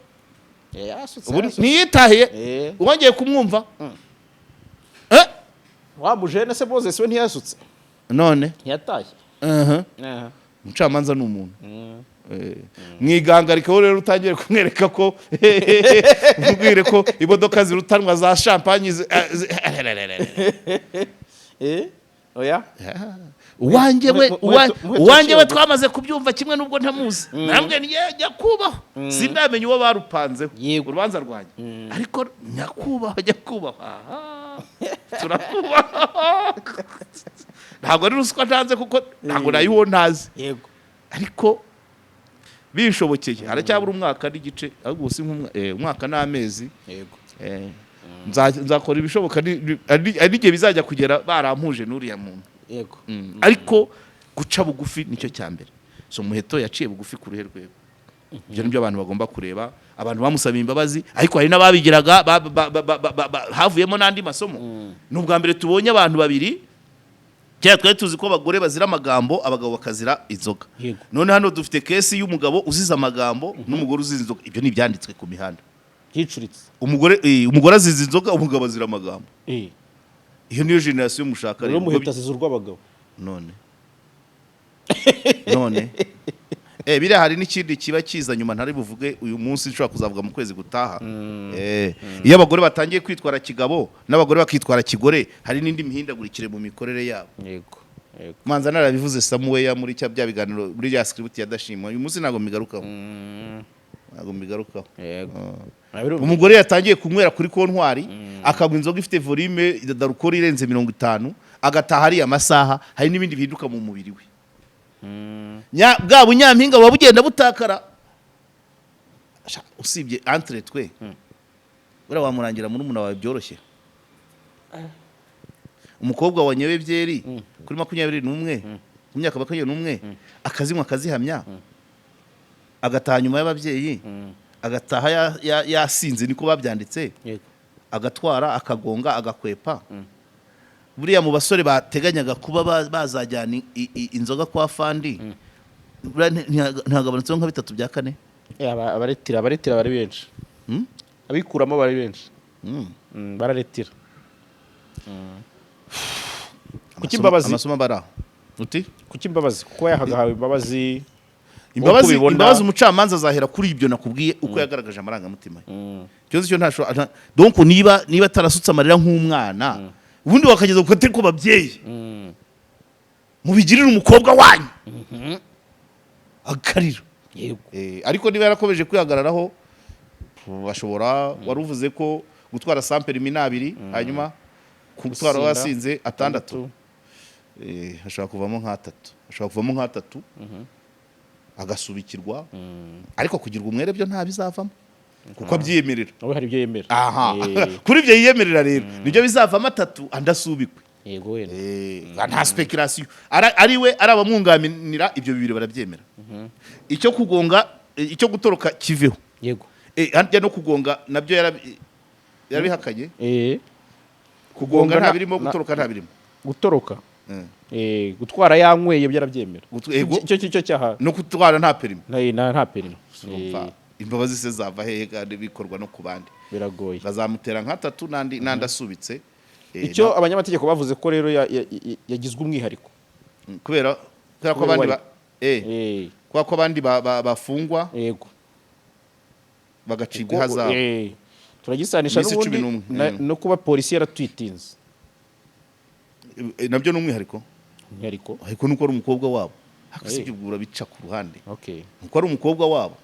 Yasutse. Ubu Yasutse. ntiyitahiye? Wongeye kumwumva? Wa mujene se Moses we ntiyasutse? None? Ntiyatashye? Aha. Umucamanza ni umuntu. Mwigangarikaho rero, utangire kumwereka ko, umubwire ko imodoka zirutanwa za champagne Oya. Uwanjye we Muheto uwanjye we yaciye. Twamaze kubyumva kimwe nubwo ntamuzi. Nambwe ni nyakubahwa, sindamenya uwo barupanzeho urubanza rwanjye, ariko nyakubahwa, nyakubahwa, aha, turakubaha. Ntabwo ari ruswa ntanze, kuko ntabwo nayo uwo ntazi. Ariko binshobokeye, haracyabura umwaka n'igice, ahubwo si umwaka n'amezi. Nzakora ibishoboka, hari n'igihe bizajya kugera barampuje n'uriya muntu. Ariko guca bugufi nicyo cya mbere. So Muheto yaciye bugufi ku ruhe rwego? Ibyo nibyo abantu bagomba kureba. Abantu bamusabiye imbabazi, ariko hari n'ababigiraga havuyemo n'andi masomo. Ni ubwa mbere tubonye abantu babiri. Kera twari tuzi ko abagore bazira amagambo, abagabo bakazira inzoga. None hano dufite case y'umugabo uzize amagambo n'umugore uzize inzoga. Ibyo ni ibyanditswe ku mihanda. Yicuritse. Umugore azize inzoga, umugabo azira amagambo. Iyo niyo génération mushaka. Rero Rero. Muheto azize urw'abagabo. None biriya hari n'ikindi kiba kiza nyuma ntari buvuge uyu munsi, nshobora kuzavuga mu kwezi gutaha. Iyo abagore batangiye kwitwara kigabo n'abagore bakitwara kigore, hari n'indi mihindagurikire mu mikorere yabo. Yego. Yego. Manza narabivuze somewhere muri cya bya biganiro, muri ya script ya Dashimwa. Uyu munsi ntabwo mbigarukaho, ntabwo mbigarukaho. Birumvikana. Umugore yatangiye kunywera kuri kontwari, akanywa inzoga ifite volume d'alcool irenze 50, agataha ariya masaha, hari n'ibindi bihinduka mu mubiri we. Bwa bunyampinga buba bugenda butakara. Sha, usibye entre twe, buriya wamurangira murumuna wawe byoroshye. Umukobwa wanyoye byeri kuri 21, ku myaka 21, akazinywa akazihamya, agataha nyuma y'ababyeyi, agataha yasinze, niko babyanditse, agatwara, akagonga, agakwepa. Buriya mu basore bateganyaga kuba bazajyana inzoga kwa fandi, buriya ntihagabanutseho nka bitatu bya kane? Abaretira bari benshi. Abikuramo bari benshi. Bararetira. Kuki imbabazi? Amasomo aba ari aho uti. Kuki imbabazi? Kuko yahagahawe imbabazi. Imbabazi, Uko ubibona- imbabazi umucamanza azahera kuri ibyo nakubwiye, uko yagaragaje amarangamutima ye. Ikibazo cyo ntashobora donc niba atarasutse amarira nk'umwana, ubundi wakageza ku katari ko babyeyi mubigirire umukobwa wanyu akarira. Ariko niba yarakomeje kwihagararaho, bashobora, wari uvuze ko gutwara sans permis ni abiri, hanyuma gutwara Gusinda, wasinze atandatu. Hashobora kuvamo nk'atatu, hashobora kuvamo nk'atatu agasubikirwa, ariko kugirwa umwere byo nta bizavamo kuko abyiyemerera. Nawe hari ibyo yemera. Aha, kuri ibyo yiyemerera rero nibyo bizavamo atatu, andi asubikwe. Yego, wenda. Nta speculation. Ari we, ari abamwunganira, ibyo bibiri barabyemera. Icyo kugonga, icyo gutoroka kiveho. Harya no kugonga nabyo yarabihakanye. Kugonga nta birimo, gutoroka nta birimo. Gutoroka. Gutwara yanyweye byarabyemera. Yego. Icyo cyaha. No gutwara nta permis. Nta permis. Urumva, imbabazi se zava hehe kandi bikorwa no ku bandi? Biragoye. Bazamutera nk'atatu n'andi asubitse. Icyo abanyamategeko bavuze ko rero yagizwe umwihariko. Kubera ko Kubera abandi kubera ko abandi bafungwa bagacibwa ihazabu. Turagisanisha Iminsi n'ubundi 11. No kuba polisi yaratwitinze. Nabyo ni umwihariko. Umwihariko. Ariko nuko ari umukobwa wabo, ariko si ibyo urabica ku ruhande. Nuko ari umukobwa wabo.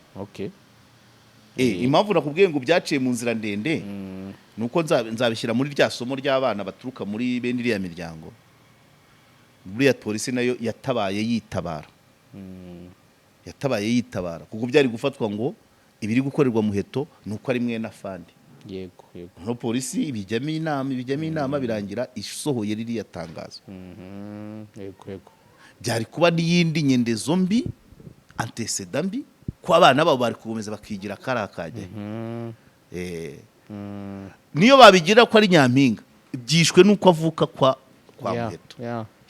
Impamvu nakubwiye ngo byaciye mu nzira ndende nuko nzabishyira muri rya somo ry'abana baturuka muri bene iriya miryango. Buriya polisi nayo yatabaye yitabara, yatabaye yitabara, kuko byari gufatwa ngo ibiri gukorerwa Muheto ni uko ari mwene afande. Yego yego No polisi ibijyamo inama, ibijyamo inama, birangira isohoye ririya tangazo. Yego yego Byari kuba n'iyindi nyendezo mbi, antécédent mbi, ko abana babo bari gukomeza bakigira kariya kajya. Niyo babigira ko ari nyampinga, byishwe n'uko avuka kwa Muheto.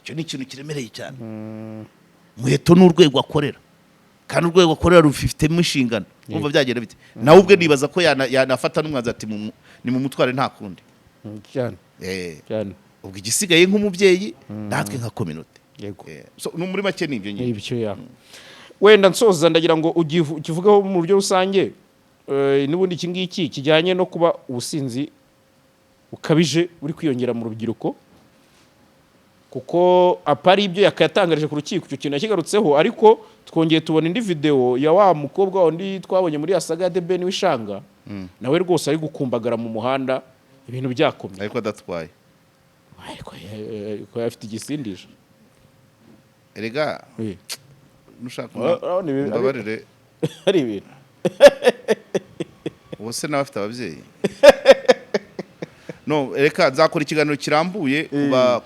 Icyo ni ikintu kiremereye cyane. Muheto ni urwego akorera, kandi urwego akorera rufitemo inshingano. Kumva byagenda bite, nawe ubwe nibaza ko yanafata n'umwanzuro ati ni mu mutware, nta kundi. Cyane. Cyane. Ubwo igisigaye nk'umubyeyi, natwe nka communauté. So, no muri make ni ibyo nyine. Ibyo ya wenda nsoza, ndagira ngo ukivugeho mu buryo rusange, n'ubundi iki ngiki kijyanye no kuba ubusinzi bukabije buri kwiyongera mu rubyiruko, kuko apari ibyo yakayatangarije ku rukiko, icyo kintu yakigarutseho, ariko twongeye tubona indi video ya wa mukobwa wundi twabonye muri ya saga ya The Ben w'Ishanga, nawe rwose ari gukumbagara mu muhanda, ibintu byakomeye. Ariko adatwaye. Ariko afite igisindisha. Erega nushaka Urabona mbabarire. Ari ibintu. Ubu se nawe afite ababyeyi? No reka nzakora ikiganiro kirambuye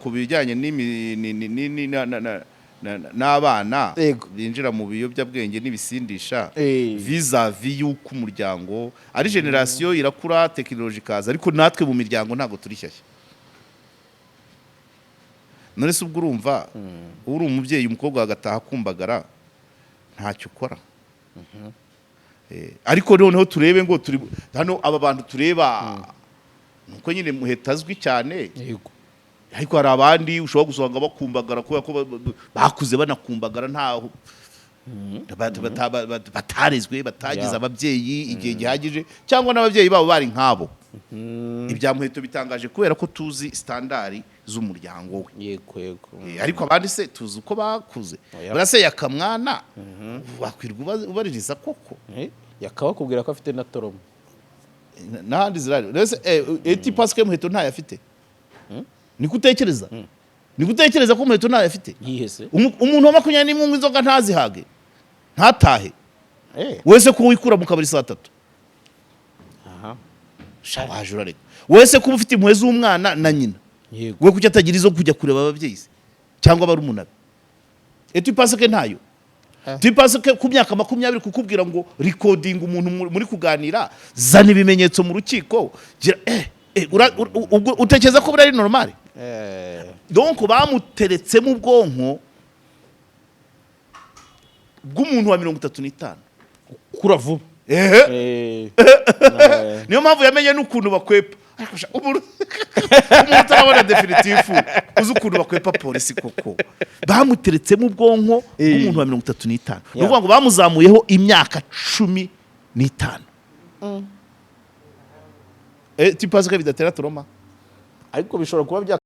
ku bijyanye n'imi- ni- ni- ni- ni- na- na- na- na- n'abana binjira mu biyobyabwenge n'ibisindisha, vis-à-vis y'uko umuryango ari génération irakura, tekinoloji ikaza, ariko natwe mu miryango ntabwo turi shyashya. None se ubwo urumva uri umubyeyi, umukobwa agataha akumbagara, ntacyo ukora? Ariko noneho turebe ngo turi hano, aba bantu tureba nuko nyine Muheto azwi cyane, ariko hari abandi ushobora gusanga bakumbagara kubera ko bakuze banakumbagara, ntaho Batarezwe, batagize ababyeyi igihe gihagije, cyangwa n'ababyeyi babo bari nk'abo. Ibya Muheto bitangaje kubera ko tuzi standard z'umuryango we. yego yego Ariko abandi se tuzi uko bakuze? Oya. Burase yakamwana wakwirwa ubaririza koko? Yakabakubwira ko afite na trauma. N'ahandi zirari. Rese eti pasike Muheto ntayo afite? Niko utekereza? Niko utekereza ko Muheto ntayo afite? Yihese. Umuntu wa 21 unywa inzoga ntazihage, ntatahe, wese ko wikura mu kabari saa 3? Aha. Sha, waje urareka wese kuba ufite impuhwe z'umwana na nyina. We kuki atagira izo kujya kureba ababyeyi se cyangwa barumuna be? Et pasike ntayo? Tu pasike ku myaka 20 kukubwira ngo recording umuntu muri kuganira, zana ibimenyetso mu rukiko, gira ubwo utekereza ko buriya ari normal? Donc bamuteretsemo ubwonko bw'umuntu wa 35. Kura vuba. Ehe. Niyo mpamvu yamenye n'ukuntu bakwepa. Ariko sha, umuntu utarabona définitif, uzi ukuntu bakwepa polisi koko? Bamuteretsemo ubwonko bw'umuntu wa 35. Ni ukuvuga ngo bamuzamuyeho imyaka 15. Tu penses ko bidatera trauma? Ariko bishobora kuba bya